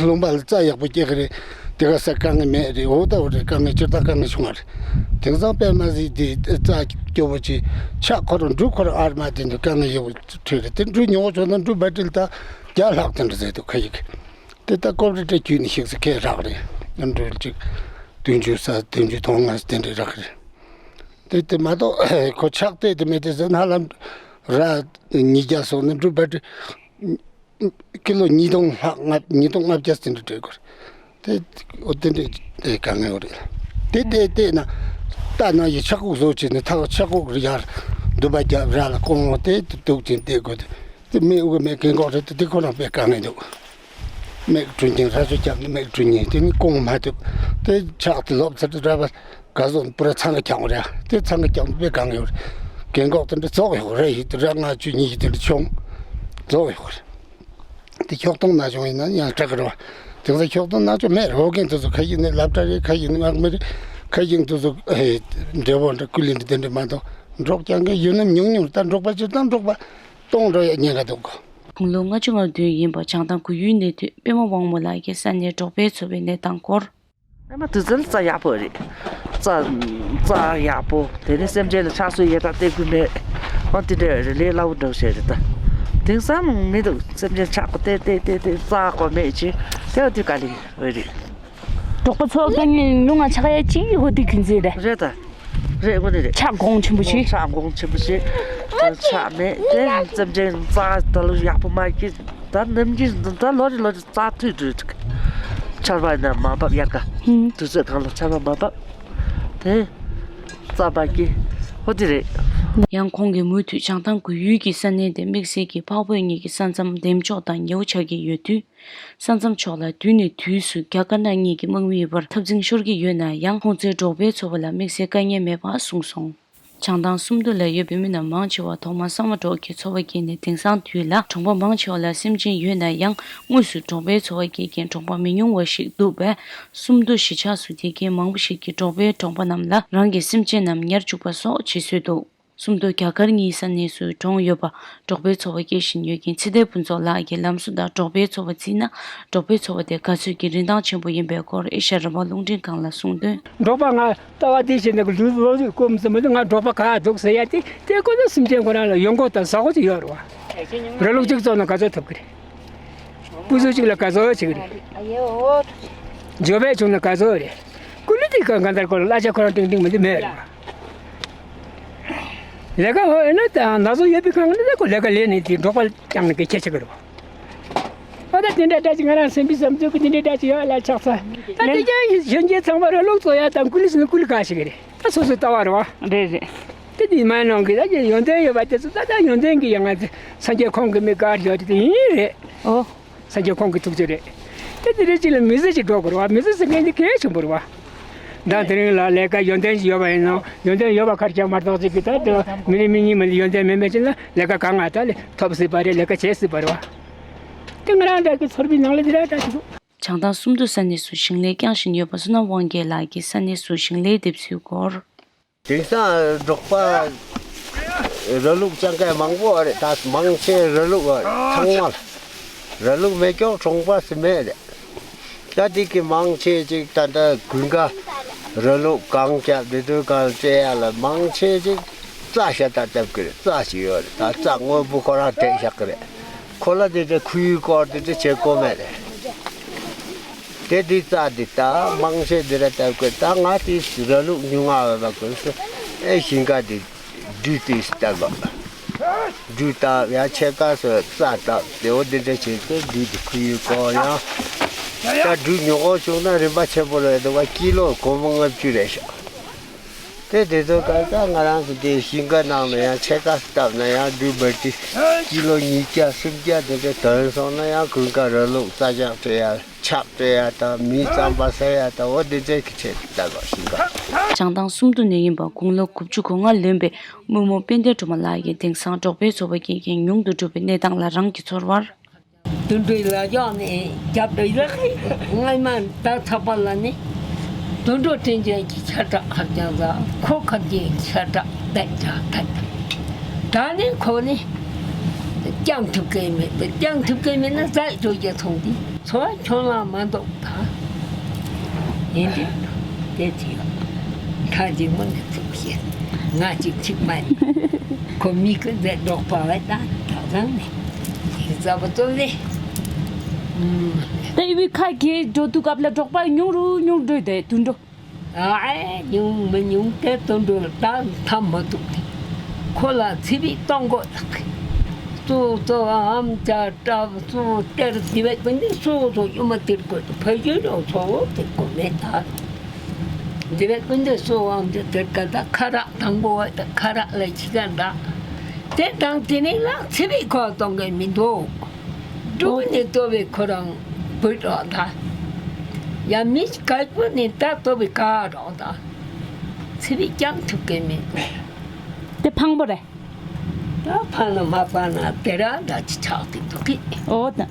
ལུང་པ་ལ་རྩྭ་ཡག་པོ་སྐྱེ་གི་རེད། དེ་ག་ས་དཀའ་ངལ་མེད་རེད། འོ་ད་འོ་རེད། དཀའ་ངལ་སྤྱིར་བཏང་དཀའ་ངལ་བྱུང་བ་རེད། དེང་སང་དཔེ་མ་སྲིད་དེ་རྩྭ་སྐྱོ་བོ་ཆེ་ཆག་ཁོ་རང་འབྲུ་ཁོ་རང་ཨར་མ་དེ་འདུག་དཀའ་ངལ་ཡོད་པོ་འཕྲད་རེད། དེ་འབྲུ་ཉུང་བོ་བྱུང་ན་འབྲུ་འབའ་ཏིལ་ད་བརྒྱ་ལྷག་དེ་འདྲ་ཟེར་འདུག་ཁ་ཡིག་དེ་ད་ཀོབ་རི་ཏྲེ་བརྒྱུད་ནས་ཤིག་ས་ཁས་རག་རེད། འབྲུ་གཅིག་བདུན་ཅུ་ས་བདུན་ཅུ་དོན་ལྔ་དེ་འདྲ་རག་རེད། དེ་དེ་མ་གཏོགས་ཁོ་ཆག་དེ་དེ་མེད་དེ་ཟེར་ན་ལམ་ར་ཉིས་བརྒྱ་སོང་ན་འབྲུ་འབའ་ཏིལ་ཀི་ལོ་ཉིས་སྟོང་ལྷག་ལྔ་ཉིས་སྟོང་ལྔ་བརྒྱ་ཟིན་འགྲོ་སྤྲད་དགོས་རེད། དེ་འོ་དེ་འདྲའི་དཀའ་ངལ་རེད། དེ་དེ་བལྟས་ན་རྟ་ན་ཡི་ཆག་ཁུག་བཟོ་བྱས་ནས་ཐག་ཆག་ཁུག་རི་ཡར་འདུ་བ་རྒྱབ་ར་ལ་ཀོང་བོ་དེ་འདུག་ཅིང་བལྟས་དགོས་དེ་དེ་མི་དབུ་མེད་རྒན་གོག་རེད། དེ་དེ་ཁོ་རང་དཔེ་དཀའ་ངལ་འདུག་མེག་གྲུ་ཉིན་ར་ཅོ་རྒྱབ་ནས་མེག་གྲུ་ཉིན་དེ་ནི་ཀོང་མ་ཐུབ། དེ་ཆག་དེ་ལོབ་ཚར་དུ་ར་བ་ག་ཟོ་པུ་ར་ཚང་གི་ཀྱང་ར་དེ་ཚང་གི་ཀྱང་དཔེ་གང་ཡོད་རེད། རྒན་གོག་དེ་འདྲ་རྫོགས་ཡོད་རེད། ཡིད་དུ་ར་ལྔ་བཅུ་ཉི་ཤུ་དེ་འདྲ་བྱུང་རྫོགས་ཡོད་རེད། དེ་ཁྱོག་སྟོང་ན་བྱུང་ཡིན་ན་ཡང་སྐྲག་གི་རེད་བ། དེང་སང་ཁྱོག་སྟོང་ན་ཆོ་མེད་རེད། ཨོ་རྒན་དེ་ཚོ་ཁ་ཡིག་ནས་སློབ་གྲྭ་རེད། ཁ་ཡིག་ནས་དམག་མི་རེད། ཁ་ཡིག་དེ་ཚོ་ཨེ་འབྲས་བུ་འདྲ་ཀུ་ལི་འདྲ་དེ་འདྲ་མ་གཏོགས་འབྲོག་རྐྱང་གི་ཡུལ་ལམ་ཉུང་ཉུང་ད་འབྲོག་པ་སྤྱིར་བཏང་འབྲོག་པ་སྟོང་འགྲོ་ཡ་ཉེན་ཁ་འདུག་དགུང་ལོ་ལྔ་བཅུ་ང་བདུན་ཡིན་པ་བྱང་ཐང་གུ་ཡུའི་གནས་སྡོད་པད་མ་དབང་མོ་ལགས་ཀྱིས་ས་གནས་འབྲོག་པའི་འཚོ་བའི་གནས་སྟངས་སྐོར། ཨ་མ་དུས་ཚོད་ལ་རྩྭ་ཡག་པོ་རེད། རྩྭ་རྩྭ་ཡག་པོ་དེ་ནས་སེམས་ཅན་ལ་ཆགས་སོ་ཡས་དང་སྟེར་དགོས་མེད། འོ་དེ་འདྲ་རེད། ལས་སླ་བོ་འདྲ་བོ་བྱས་རེད་ད། དེང་སང་མི་འདུག་སེམས་ཅན་ཆགས་པ་སྟེར་སྟེར་སྟེར་སྟེར་རྩྭ་དགོས་མེད་ཅེས་དེ་འོ་དེ་དཀའ་ལས་རེད། འབྲོག་པ་ཚོ་དཀའ་ངལ་ལུང་ང་ཆགས་ཡ་གཅིག་ཧོ་དེ་རྒྱུ་མཚན་རེད། རེད་ད། རེད་དངོས་གནས་རེད། ཆག་གོང་ཆེན་པོ་ཞིག་ཆག་གོང་ཆེན་པོ་ཞིག་ཆག་མེད་དེ་སེམས་ཅན་རྩྭ་ད་ལོ་ཡག་པོ་མ་སྐྱེས། ད་ནམ་རྒྱུན་ད་ལོ་རེ་ལོ་རེ་རྩྭ་མཐུད་འགྲོ་འདུག་ཆར་པ་ཡིན་ན་མ་བབས། དབྱར་ཁ་ཧུམ། དུས་ཚོད་གང་ལ་ཆར་པ་མ་བབས། དེ་རྩྭ་མ་སྐྱེས། ཧོ་དེ་རེད། ཡང་ཁོང་གིས་མུ་མཐུད་བྱང་ཐང་གུ་ཡུལ་གྱི་ས་གནས་དེ་དམིགས་བསལ་གྱི་འཕགས་བོད་གཉིས་ཀྱི་ས་མཚམས་འདེམས་འཇོག་དང་ཉེ་བོ་ཆགས་ཀྱི་ཡོད་དུས། ས་མཚམས་ཕྱོགས་ལ་དུས་ནས་དུས་སུ་རྒྱ་དཀར་ནག་གཉིས་ཀྱི་དམག་མིའི་བར་འཐབ་འཛིང་ཤོར་གྱི་ཡོད་ན་ཡང་ཁོང་ཚོའི་འབྲོག་པའི་འཚོ་བ་ལ་དམིགས་བསལ་དཀའ་ངལ་མེད་པ་གསུངས་སོང་། བྱང་ཐང་སུམ་མདོ་ལ་ཡོད་པའི་མི་སྣ་མང་ཆེ་བ་ཐོག་མར་གསང་བ་འབྲོག་གི་འཚོ་བ་སྐྱེལ་ནས་དེང་སང་དུས་ལ་གྲོང་པ་མང་ཆེ་བ་ལ་སེམས་ཅན་ཡོད་ན་ཡང་དངོས་སུ་འབྲོག་པའི་འཚོ་བ་སྐྱེལ་མཁན་གྲོང་པ་མི་ཉུང་བ་ཞིག་འདུག་པས། སུམ་མདོ་གཞིས་ཆགས་སུ་བསྡད་མཁན་མང་པོ་ཞིག་གིས་འབྲོག་པའི་གྲོང་པ་རྣམས་ལ་རང་གི་སེམས་ཅན་རྣམས་ཉར་བཅུག་པ་སོགས་བྱེད་སྲོལ་འདུག་སུམ་མདོ་རྒྱ་གར་གཉིས་ས་གནས་སུ་གྲོངས་ཡོད་པ། འབྲོག་པའི་འཚོ་བ་སྐྱེལ་བཞིན་ཡོད་མཁན་ཚེ་བརྟན་ཕུན་ཚོགས་ལགས་ཀྱིས་ལམ་བཟོ་དང་འབྲོག་པའི་འཚོ་བ་བརྩིས་ན། འབྲོག་པའི་འཚོ་བ་དེ་ག་ཚོད་ཀྱི་རིན་ཐང་ཆེན་པོ་ཡིན་པའི་སྐོར་ཨེ་ཤ་ཡ་རང་དབང་རླུང་འཕྲིན་ཁང་ལ་གསུངས་དོན། འབྲོག་པ་ང་ལྟ་བ་དེ་བྱས་ནས་ལུས་ལོ་ལུས་སྐོམ་ཟིན་མི་འདུག་ང་འབྲོག་པ་ག་འདུག་ཟེར་ཡ་དེ་དེ་ཀོ་ན་སེམས་ཅན་ཁོ་རང་ལ་ཡོང་སྒོ་དང་ཟ་སྒོ་ཅིག་ཡོད་རེད་བ། ར་ལུག་གཅིག་བཙོང་ན་ག་ཚོད་ཐོབ་ཀྱི་རེད། སྤུ་ཟུར་གཅིག་ལ་ག་ཚོད་བྱེད་ཀྱི་རེད། འབྱོར་པ་བྱུང་ན་ག་ཚོད་རེད། ཀུ་ལི་དེ་ག་ག་འདར་ཀོ་ལ་གླ་ཆ་ཁོ་རང་ཏིང་ཏིང་མི་འདུག་མེད་རེད་བ། ལས་ཀ་ཧོ་ཨེ་ན་ད་ན་ཚོད་ཡོད་པའི་ཁང་ནི་ད་ཁོ་ལས་ཀ་ལས་ནི་དེ་འབྲོག་པ་རྐྱང་ནི་གི་ཁྱད་ཆེ་གི་རེད་བ། ཨ་ད་དེ་འདྲ་འདྲ་ཅིག་ང་རང་སེམས་པའི་བསམ་ཚུལ་གི་དེ་འདྲ་འདྲ་ཅིག་ཡོད་ལ་ཆགས་ས། ད་དེ་ཀྱང་གཞོན་སྐྱེས་ཚང་མ་ར་ལུག་བཙོང་ཡ་དང་ཀུ་ལི་སི་ནི་ཀུ་ལི་ག་ཞིག་རེད། ད་སོ་སོའི་ལྟ་བ་རེད་བ། རེད་རེད། དེ་དེ་མ་ནང་གི་ད་ཀྱི་ཡོན་ཏན་ཡོད་པ་དེ་ཚོ་ད་ད་ཡོན་ཏན་གི་ཡང་ང་ཚོ་སངས་རྒྱས་ཁོང་གི་མི་དགའ་ཞོ་དེ་དེ་ཡིན་རེད། ཨོ། སངས་རྒྱས་ཁོང་གི་ཐུགས་རྗེ་རེད། དེ་དེ་རེད་ཅིག་ལ་མི་ཚེ་ཅིག་འགྲོ་དགོས་རེད་བ། མི་ཚེ་ཟེར་མཁན་དེ་གལ་ཆེན་པོ་རེད་བ། ད་དེ་རིང་ལ་ལས་ཀ་ཡོན་ཏན་ཞིག་ཡོད་པ་ཡིན་ནོ། ཡོན་ཏན་ཡོད་པ་ཁར་ཀྱང་མ་གཏོགས་ཅིག་གི་ད་དེ་མི་རིགས་མི་གཉིས་མི་ལ་ཡོན་ཏན་མེད་མེད་ཅིག་ལ་ལས་ཀ་གང་ང་ད་ལས་ཐོབ་སྲིད་པ་རེད། ལས་ཀ་བྱེད་སྲིད་པ་རེད་བ། དེ་ང་རང་འདྲ་གི་ཚོར་བའི་ནང་ལ་དེ་ར་འདྲ་ཞིག་འདུག་བྱང་ཐང་སུམ་མདོ་ས་གནས་སུ་ཞིང་ལས་བསྐྱངས་བཞིན་ཡོད་པ་བསོད་ནམས་དབང་རྒྱལ་ལགས་ཀྱིས་ས་གནས་སུ་ཞིང་ལས་འདེབས་ཚུལ་སྐོར། དེང་སང་འབྲོག་པ་ར་ལུག་སྤྱང་ཀ་མང་པོ་རེད། ད་མང་ཆེ་ར་ལུག་ཚང་མ་ར་ལུག་མེད་ཀྱང་གྲོང་པ་སུ་མེད་རེད། ད་དེ་གི་མང་ཆེ་ཅིག་ད་ལྟ་དགུན་ཁ་ར་ལུག་གང་རྒྱབ་དེ་དུས་གང་སྤྲད་ཡ་ལ་མང་ཆེ་ཅིག་རྩྭ་ཤ་སྟག་བཏབ་ཀྱི་རེད། རྩྭ་ཞིག་ཡོད་རེད། ད་རྩྭ་དངོས་པོ་ཁོ་རང་སྤྲད་བཞག་གི་རེད། ཁོ་ལ་དེ་འདྲ་ཁུལ་སྐོར་དེ་འདྲ་བྱེད་དགོས་མེད་རེད། དེ་དེ་རྩྭ་དེ་ད་མང་ཆེ་དེ་ར་བཏབ་དགོས། ད་ང་དེ་ར་ལུག་ཉུང་ང་བ་དགོས་སུ་ཨེ་ཞིང་ཁ་དེ་སྦྲུལ་དེ་བཏབ་པ། སྦྲུལ་བཏབ་ཡང་ཕྱེད་ཀ་སོ་རྩྭ་བཏབ་དེ་འོ་དེ་འདྲ་བྱེད་དེ་སྦྲུལ་དེ་ཁུལ་ཡུལ་སྐོར་ཡང་། ད་སྦྲུལ་ཉོ་གོ་བྱུང་ན་རིན་པ་ཆེན་པོ་རེད་འདུག་བ། ཀི་ལོ་སྒོར་མོ་ལྔ་བཅུ་རེད་ཤག་དེ་དེ་ཚོ་ག་ད་ང་རང་གི་དེ་ཞིང་ཁ་ནང་ནས་ཡང་ཕྱེད་ཀ་བཏབ་ན་ཡང་སྦྲུལ་འབར་ཏེ་ཀི་ལོ་ཉིས་བརྒྱ་སུམ་བརྒྱ་དེ་འདྲ་ཐོན་སོང་ན་ཡང་དགུན་ཁ་ར་ལུག་རྩྭ་ལྕགས་སྤྲད་ཡ་ཆབ་སྤྲད་ཡ་དང་མི་རྩམ་པ་ཟ་ཡ་དང་འོ་དེ་འདྲ་གི་ཆེད་དུ་བཏབ་པ་ཞིང་ཁ། བྱང་ཐང་སུམ་མདོ་ནས་ཡིན་པ་དགུང་ལོ་དགུ་བཅུ་གོ་ལྔ་ལོན་པའི་རྨོ་མོ་དཔལ་ལྡན་སྒྲོལ་མ་ལགས་ཀྱིས་དེང་སང་འབྲོག་པའི་འཚོ་བ་སྐྱེལ་མཁན་ཉུང་དུ་འགྲོ་བའི་གནས་སྟངས་ལ་རང་གི་ཚོར་བར། དུད་འགྲོའི་ལ་རྒྱག་ནས་རྒྱབ་ཏུ་ཡོད་ཀི་སྔ་མ་ད་ཚགས་པ་ལ་ནི་དུད་འགྲོ་སྤྲིན་ཅན་གྱི་ཤ་ཁྲག་ཧབ་ཀྱང་ཟ། ཁོ་ཁབ་ཀྱི་ཤ་ཁྲག་བསྡད་ཀྱང་བསྡད། ད་ནི་ཁོ་ནི་བསྐྱང་ཐུབ་ཀྱི་མེད་པས། བསྐྱང་ཐུབ་ཀྱི་མེད་ན་ཟ་འགྲོ་རྒྱུ་ཚོང་འདི་འཚོ་བ་ཁྱོན་ལ་མ་འདུག་ད་ཡིན་དུས་དེ་ཚེ་ཡོད་ཁ་ཅིག་མི་ནི་ཚིག་བཤད་ང་ཅིག་ཚིག་མ་ཡིན། ཁོ་མི་ཀུན་ཟེར་འབྲོག་པ་བས་ད་ད་རང་ནས་ཡིག་ཚ་པོ་ཙོ་ལེ། ད་ཡི་བི་ཁ་གེ་འགྲོ་དུས་སྐབས་ལ་འབྲོག་པ་ཉུང་རུ་ཉུང་འགྲོ་དེ་དུད་འགྲོ། ཨ་ཉུང་མི་ཉུང་དེ་དུད་འགྲོ་ད་ཐམ་མ་ཐུག་དེ་ཁོ་ལ་ཚི་བི་གཏོང་དགོས་ལགས། གཙོ་གཙོ་ཨམ་ཅག་སྐྲ་གཙོ་གཏེར་དེ་བས་ཀུན་དེ་གཙོ་གཙོ་ཡོད་མ་དེར་དགོས་ཕ་ཡུལ་རོ་ཚོ་དེ་དགོས་མེད་ད། འདི་བས་ཀུན་འདི་སུ་དབང་འདི་དེར་ཀ་ད་ཁ་རག་དང་པོ་བ་ད་ཁ་རག་ལ་ཁྱི་ཀ་འདྲ། དེ་དང་དེ་ནི་ལ་ཚི་བི་ཁོ་གཏོང་གི་མི་འདུག་འབྲུག་ནི་ལྟོ་བའི་ཁོ་རང་བུད་རོགས་ད། ཡང་མི་ག་པོ་ནི་ད་ལྟོ་བའི་ག་རོགས་ད། ཚི་བི་ཀྱང་ཐུབ་གི་མི་འདུག་དེ་ཕངས་པོ་རེད། ད་ཕངས་ན་མ་ཕངས་ན་དེ་ར་འདྲ་ཅི་ཆགས་ཏེ་འདུག་གི། ཨོ་ད།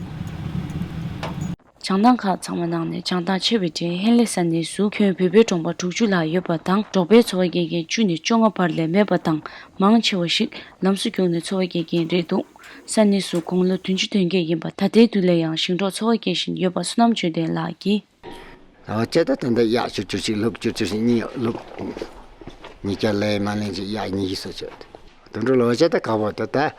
བྱང་ཐང་ཁག་ཚང་མ་ནང་ནས་བྱང་ཐང་ཆེ་བའི་གྲས་ཧན་ལེ་ས་གནས་སུ་ཁྱོན་བོད་པའི་གྲོང་པ་དྲུག་ཅུ་ལྷག་ཡོད་པ་དང་། འབྲོག་པའི་འཚོ་བ་སྐྱེལ་མཁན་བཅུ་ནས་བཅོ་ལྔ་བར་ལས་མེད་པ་དང་། མང་ཆེ་བ་ཞིག་ལམ་བཟོ་བརྒྱུགས་ནས་འཚོ་བ་སྐྱེལ་མཁན་རེད་འདུག་ས་གནས་སུ་དགུང་ལོ་བདུན་ཅུ་ཐོན་མཁན་ཡིན་པ། ད་ལྟའི་དུས་ལ་ཡང་ཞིང་འབྲོག་འཚོ་བ་སྐྱེལ་བཞིན་ཡོད་པ་བསོད་ནམས་ཆོས་ལྡན་ལགས་ཀྱིས། ཨོ་ཅེ་ད་ད་ད་གཡག་ཆུ་ཆུ་ཞིག་ལུག་ཆུ་ཆུ་ཞིག་གཉིས་ལུག་གཉིས་ཀ་ལས་མ་ལེན་ཅིག་གཡག་གཉིས་ཤིག་སོ་ཆོད། དུད་འགྲོ་ལོ་ཆེ་ད་ག་བོ་ད་ད།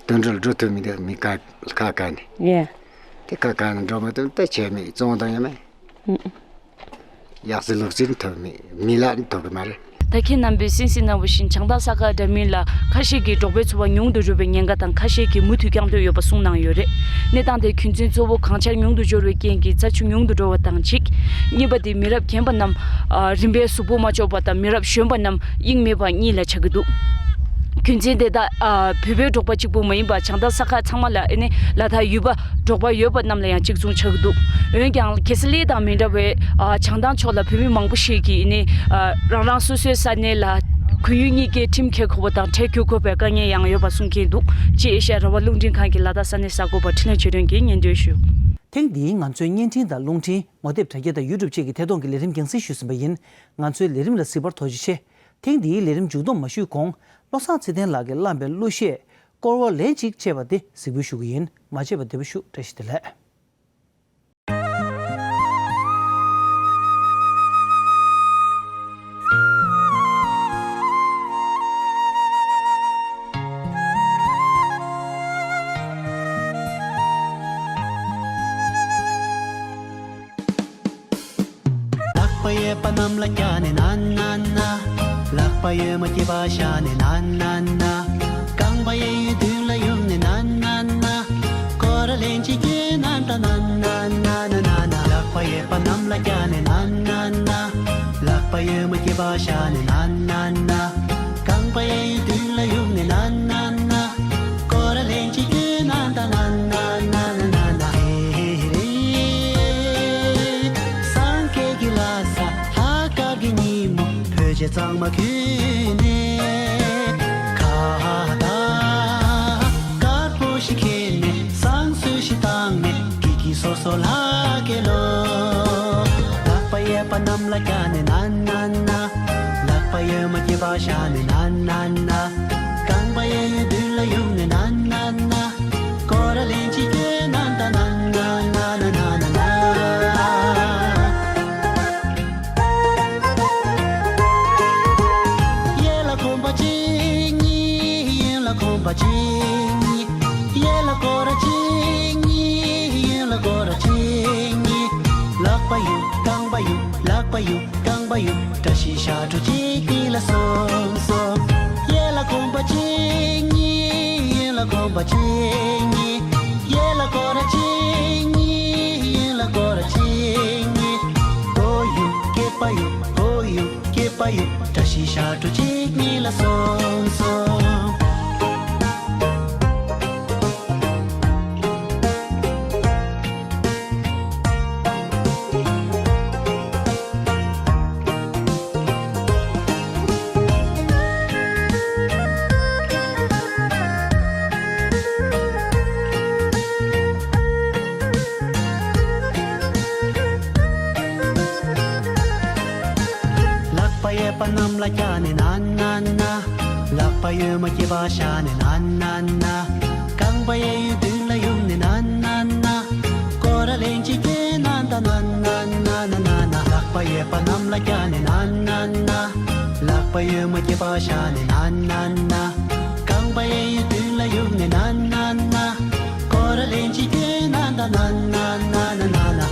དུད་འགྲོ་འགྲོ་ཐུབ་མི་འདུག་མི་ཁ་ཁ་ཁ་ནས། ཡ། དེ་ཁ་ཁ་ནས་འགྲོ་མ་ཐུབ་ད་ཆེ་མི་བཙོང་དང་ཡ་མེད། ཨུ། གཡག་རྩི་ལུག་རྩི་ཐུབ་མི་མི་ལ་ཐུབ་གི་མ་རེད། ད་ཁྱེད་རྣམ་པས་གསན་གཟིགས་གནང་བ་བཞིན་བྱང་ཐང་ས་ཁ་འདྲ་མིན་ལ་ཁ་ཤས་ཀྱིས་འབྲོག་པའི་འཚོ་བ་ཉུང་དུ་འགྲོ་བའི་ཉེན་ཁ་དང་ཁ་ཤས་ཀྱིས་མུ་མཐུད་བསྐྱང་འདོད་ཡོད་པ་གསུངས་གནང་ཡོད་རེད། གནས་སྟངས་དེ་རྒྱུ་མཚན་གཙོ་བོ་གངས་ཆར་ཉུང་དུ་འབྱོར་བའི་རྐྱེན་གྱིས་རྩྭ་ཆུ་ཉུང་དུ་འགྲོ་བ་དང་གཅིག་གཉིས་པ་དེ་མི་རབས་རྒན་པ་རྣམས་ཨ་རིམ་པས་གཟུགས་པོ་མ་ལྕོགས་པ་དང་མི་རབས་གཞོན་པ་རྣམས་དབྱིངས་མེད་པ་གཉིས་ལ་ཆགས་ཀྱི་འདུག་རྒྱུ་མཚན་དེ་དག་ཨ་བོད་པའི་འབྲོག་པ་གཅིག་པུ་མ་ཡིན་པར་བྱང་ཐང་ས་ཁག་ཚང་མ་ལ་ཨེ་ནི་ལ་དྭགས་ཡུལ་པ་འབྲོག་པ་ཡོད་པ་རྣམས་ལ་ཡང་གཅིག་མཚུངས་ཆགས་ཀྱི་འདུག་འོན་ཀྱང་གེ་སར་གླིང་དང་མི་འདྲ་བའི་ཨ་བྱང་ཐང་ཕྱོགས་ལ་བོད་མི་མང་པོ་ཞིག་གིས་ཨེ་ནི་ཨ་རང་རང་སོ་སོའི་ས་གནས་ལ་ བོད་ཡུལ་གཉིས་ཀའི་ཁྲིམས་འགལ་དགོས་པ་དང་འཕྲལ་གྱི་དགོས་པའི་དཀའ་ངལ་ཡང་ཡོད་པ་གསུང་མཁན་འདུག་ཅེས་ཨེ་ཤ་ཡ་རང་དབང་རླུང་འཕྲིན་ཁང་གི་ལ་དྭགས་ས་གནས་གསར་འགོད་པ་འཕྲིན་ལས་ཆོས་སྒྲོན་གྱིས་སྙན་སྒྲོན་ཞུས། ཐེངས་འདིའི་ང་ཚོའི་བརྙན་འཕྲིན་དང་རླུང་འཕྲིན་ངོ་དེབ་དྲ་རྒྱ་དང་ཡུ་ཊུབ་བཅས་ཀྱི་ཐད་གཏོང་གི་ལས་རིམ་རྒྱང་སྲིང་ཞུས་ཟིན་པ་ཡིན། ང་ཚོའི་ལས་རིམ་ལ་གཟིགས་པར་ཐུགས་རྗེ་ཆེ། ཐེངས་འདིའི་ལས་རིམ་མཇུག་བསྡོམས་མ་ཞུས་གོང་། བློ་བཟང་ཚེ་བརྟན་ལགས་ཀྱིས་བླངས་པའི་གླུ་གཞས་སྐོར་བ་ལན་གཅིག་ཅེས་པ་དེ་གཟིགས་འབུལ་ཞུ་གི་ཡིན། མ་མཇལ་བ་བདེ་པོ་ཞུ། བཀྲ་ཤིས་བདེ་ལེགས། ལག་པ་གཡས་པ་གནམ་ལ་བཀྱགས་ནས་ན་ན་ན། ལག་པ་གཡོན་མ་སྐེད་པར་བཞག་ནས་ན་ན་ན། རྐང་པ་གཡས་གཡོན་མདུན་ལ་གཡུགས་ནས་ན་ན་ན། སྐོར་ར་ལན་གཅིག་བསྐྱོན་ན་ད་ན་ན་ན་ན་ན་ན། ལག་པ་གཡས་པ་གནམ་ལ་བཀྱགས་ནས་ན་ན་ན། ལག་པ་གཡོན་མ་སྐེད་པར་བཞག་ནས་ན་ན་ན། རྐང་པ་གཡས་གཡོན་མདུན་ལ་གཡུགས་ནས་ན་ན་ན། སྐོར་ར་ལན་གཅིག་བསྐྱོན་ན་ད་ན་ན་ན་ན་ན། ཧེ་རེ། སངས་རྒྱས་ཀྱི་ལྷ་ས་ལྷག་དཀར་གྱི་ཉིན་མོ། བོད་ཆས་གཙང་མ་གྱོན་ནས། ཁ་བཏགས་དཀར་པོ་ཞིག་གྱོན་ནས། བསང་གསོལ་ཞིག་བཏང་ནས། སྐྱིད་སྐྱིད་སོ་སོ་ལྷག་གེ་ལོ། ལག་པ་གཡས་པ་གནམ་ལ་བཀྱགས་ནས་ན་ན་ན། ལག་པ་གཡོན་མ་སྐེད་པར་བཞག་ནས་ན་ན་ན། རྐང་པ་གཡས་གཡོན་མདུན་ལ་གཡུགས་ནས་ན་ན་ན། སྐོར་ར་ལན་གཅིག་བསྐྱོན་ན་ད་ན་ན་ན་ན་ན་ན། གཡས་ལ་གོམ་པ་གཅིག་གཉིས། གཡོན་ལ་གོམ་པ་གཅིག་གཉིས། གཡས་ལ་སྐོར་ར་གཅིག་གཉིས། གཡོན་ལ་སྐོར་ར་གཅིག་གཉིས། ལག་པ་གཡུག་རྐང་པ་གཡུག་ལག་པ་གཡུག་རྐང་པ་གཡུག་བཀྲ་ཤིས་ཞབས་བྲོ་གཅིག་གཉིས་ལ་སོང་སོང་། གཡས་ལ་གོམ་པ་གཅིག་གཉིས། གཡོན་ལ་གོམ་པ་གཅིག་གཉིས། གཡས་ལ་སྐོར་ར་གཅིག་གཉིས། གཡོན་ལ་སྐོར་ར་གཅིག་གཉིས། མགོ་གཡུག་སྐེད་པ་གཡུག་མགོ་གཡུག་སྐེད་པ་གཡུག་བཀྲ་ཤིས་ཞབས་བྲོ་གཅིག་གཉིས་ལ་སོང་སོང་། ལག་པ་གཡས་པ་གནམ་ལ་བཀྱགས་ནས་ན་ན་ན། ལག་པ་གཡོན་མ་སྐེད་པར་བཞག་ནས་ན་ན་ན། རྐང་པ་གཡས་གཡོན་མདུན་ལ་གཡུགས་ནས་ན་ན་ན། སྐོར་ར་ལན་གཅིག་བསྐྱོན་ན་ད་ན་ན་ན་ན་ན་ན། ལག་པ་གཡས་པ་གནམ་ལ་བཀྱགས་ནས་ན་ན་ན། ལག་པ་གཡོན་མ་སྐེད་པར་བཞག་ནས་ན་ན་ན། རྐང་པ་གཡས་གཡོན་མདུན་ལ་གཡུགས་ནས་ན་ན་ན། སྐོར་ར་ལན་གཅིག་བསྐྱོན་ན་ད་ན་ན་ན་ན་ན་ན།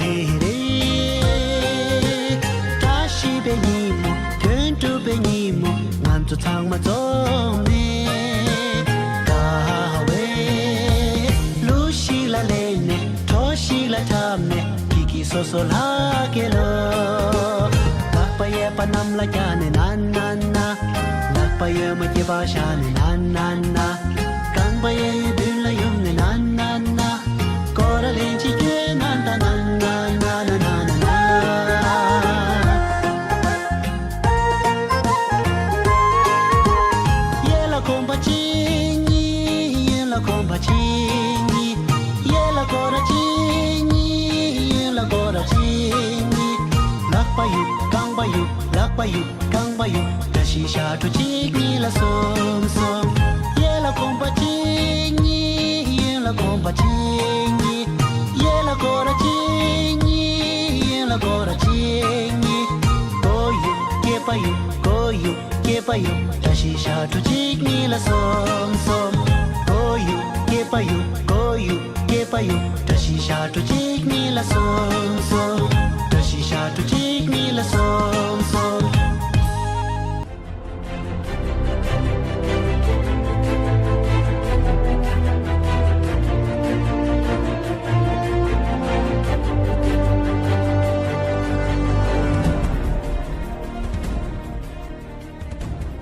ཧེ་རེ། བཀྲ་ཤིས་པའི་ཉིན་མོ། དོན་གྲུབ་པའི་ཉིན་མོ། ང་ཚོ་ཚང་མ་འཛོམས་ནས། དགའ་བའི་གླུ་ཞིག་ལ་ལེན་ནས། བྲོ་ཞིག་ལ་འཁྲབ་ནས། སྐྱིད་སྐྱིད་སོ་སོ་ལྷག་གེ་ལོ། ལག་པ་གཡས་པ་གནམ་ལ་བཀྱགས་ནས་ན་ན་ན། ལག་པ་གཡོན་མ་སྐེད་པར་བཞག་ནས་ན་ན་ན། རྐང་པ་གཡས་གཡོན་མདུན་ལ་གཡུགས་ནས་ན་ན་ན། སྐོར་ར་ལན་གཅིག་བསྐྱོན་ན་ད་ན་ན་ན་ན་ན་ན་ན། གཡས་ལ་གོམ་པ་གཅིག་གཉིས། གཡོན་ལ་གོམ་པ་གཅིག་གཉིས། གཡས་ལ་སྐོར་ར་གཅིག་གཉིས། གཡོན་ལ་སྐོར་ར་གཅིག་གཉིས། ལག་པ་གཡུག་རྐང་པ་གཡུག་ལག་པ་གཡུག་རྐང་པ་གཡུག་བཀྲ་ཤིས་ཞབས་བྲོ་གཅིག་གཉིས་ལ་སོང་སོང་། གཡས་ལ་གོམ་པ་གཅིག་གཉིས། གཡོན་ལ་གོམ་པ་གཅིག་གཉིས། གཡས་ལ་སྐོར་ར་གཅིག་གཉིས། གཡོན་ལ་སྐོར་ར་གཅིག་གཉིས། མགོ་གཡུག་སྐེད་པ་གཡུག་མགོ་གཡུག་སྐེད་པ་གཡུག་བཀྲ་ཤིས་ཞབས་བྲོ་གཅིག་གཉིས་ལ་སོང་སོང་། མགོ་གཡུག་སྐེད་པ་གཡུག་མགོ་གཡུག་སྐེད་པ་གཡུག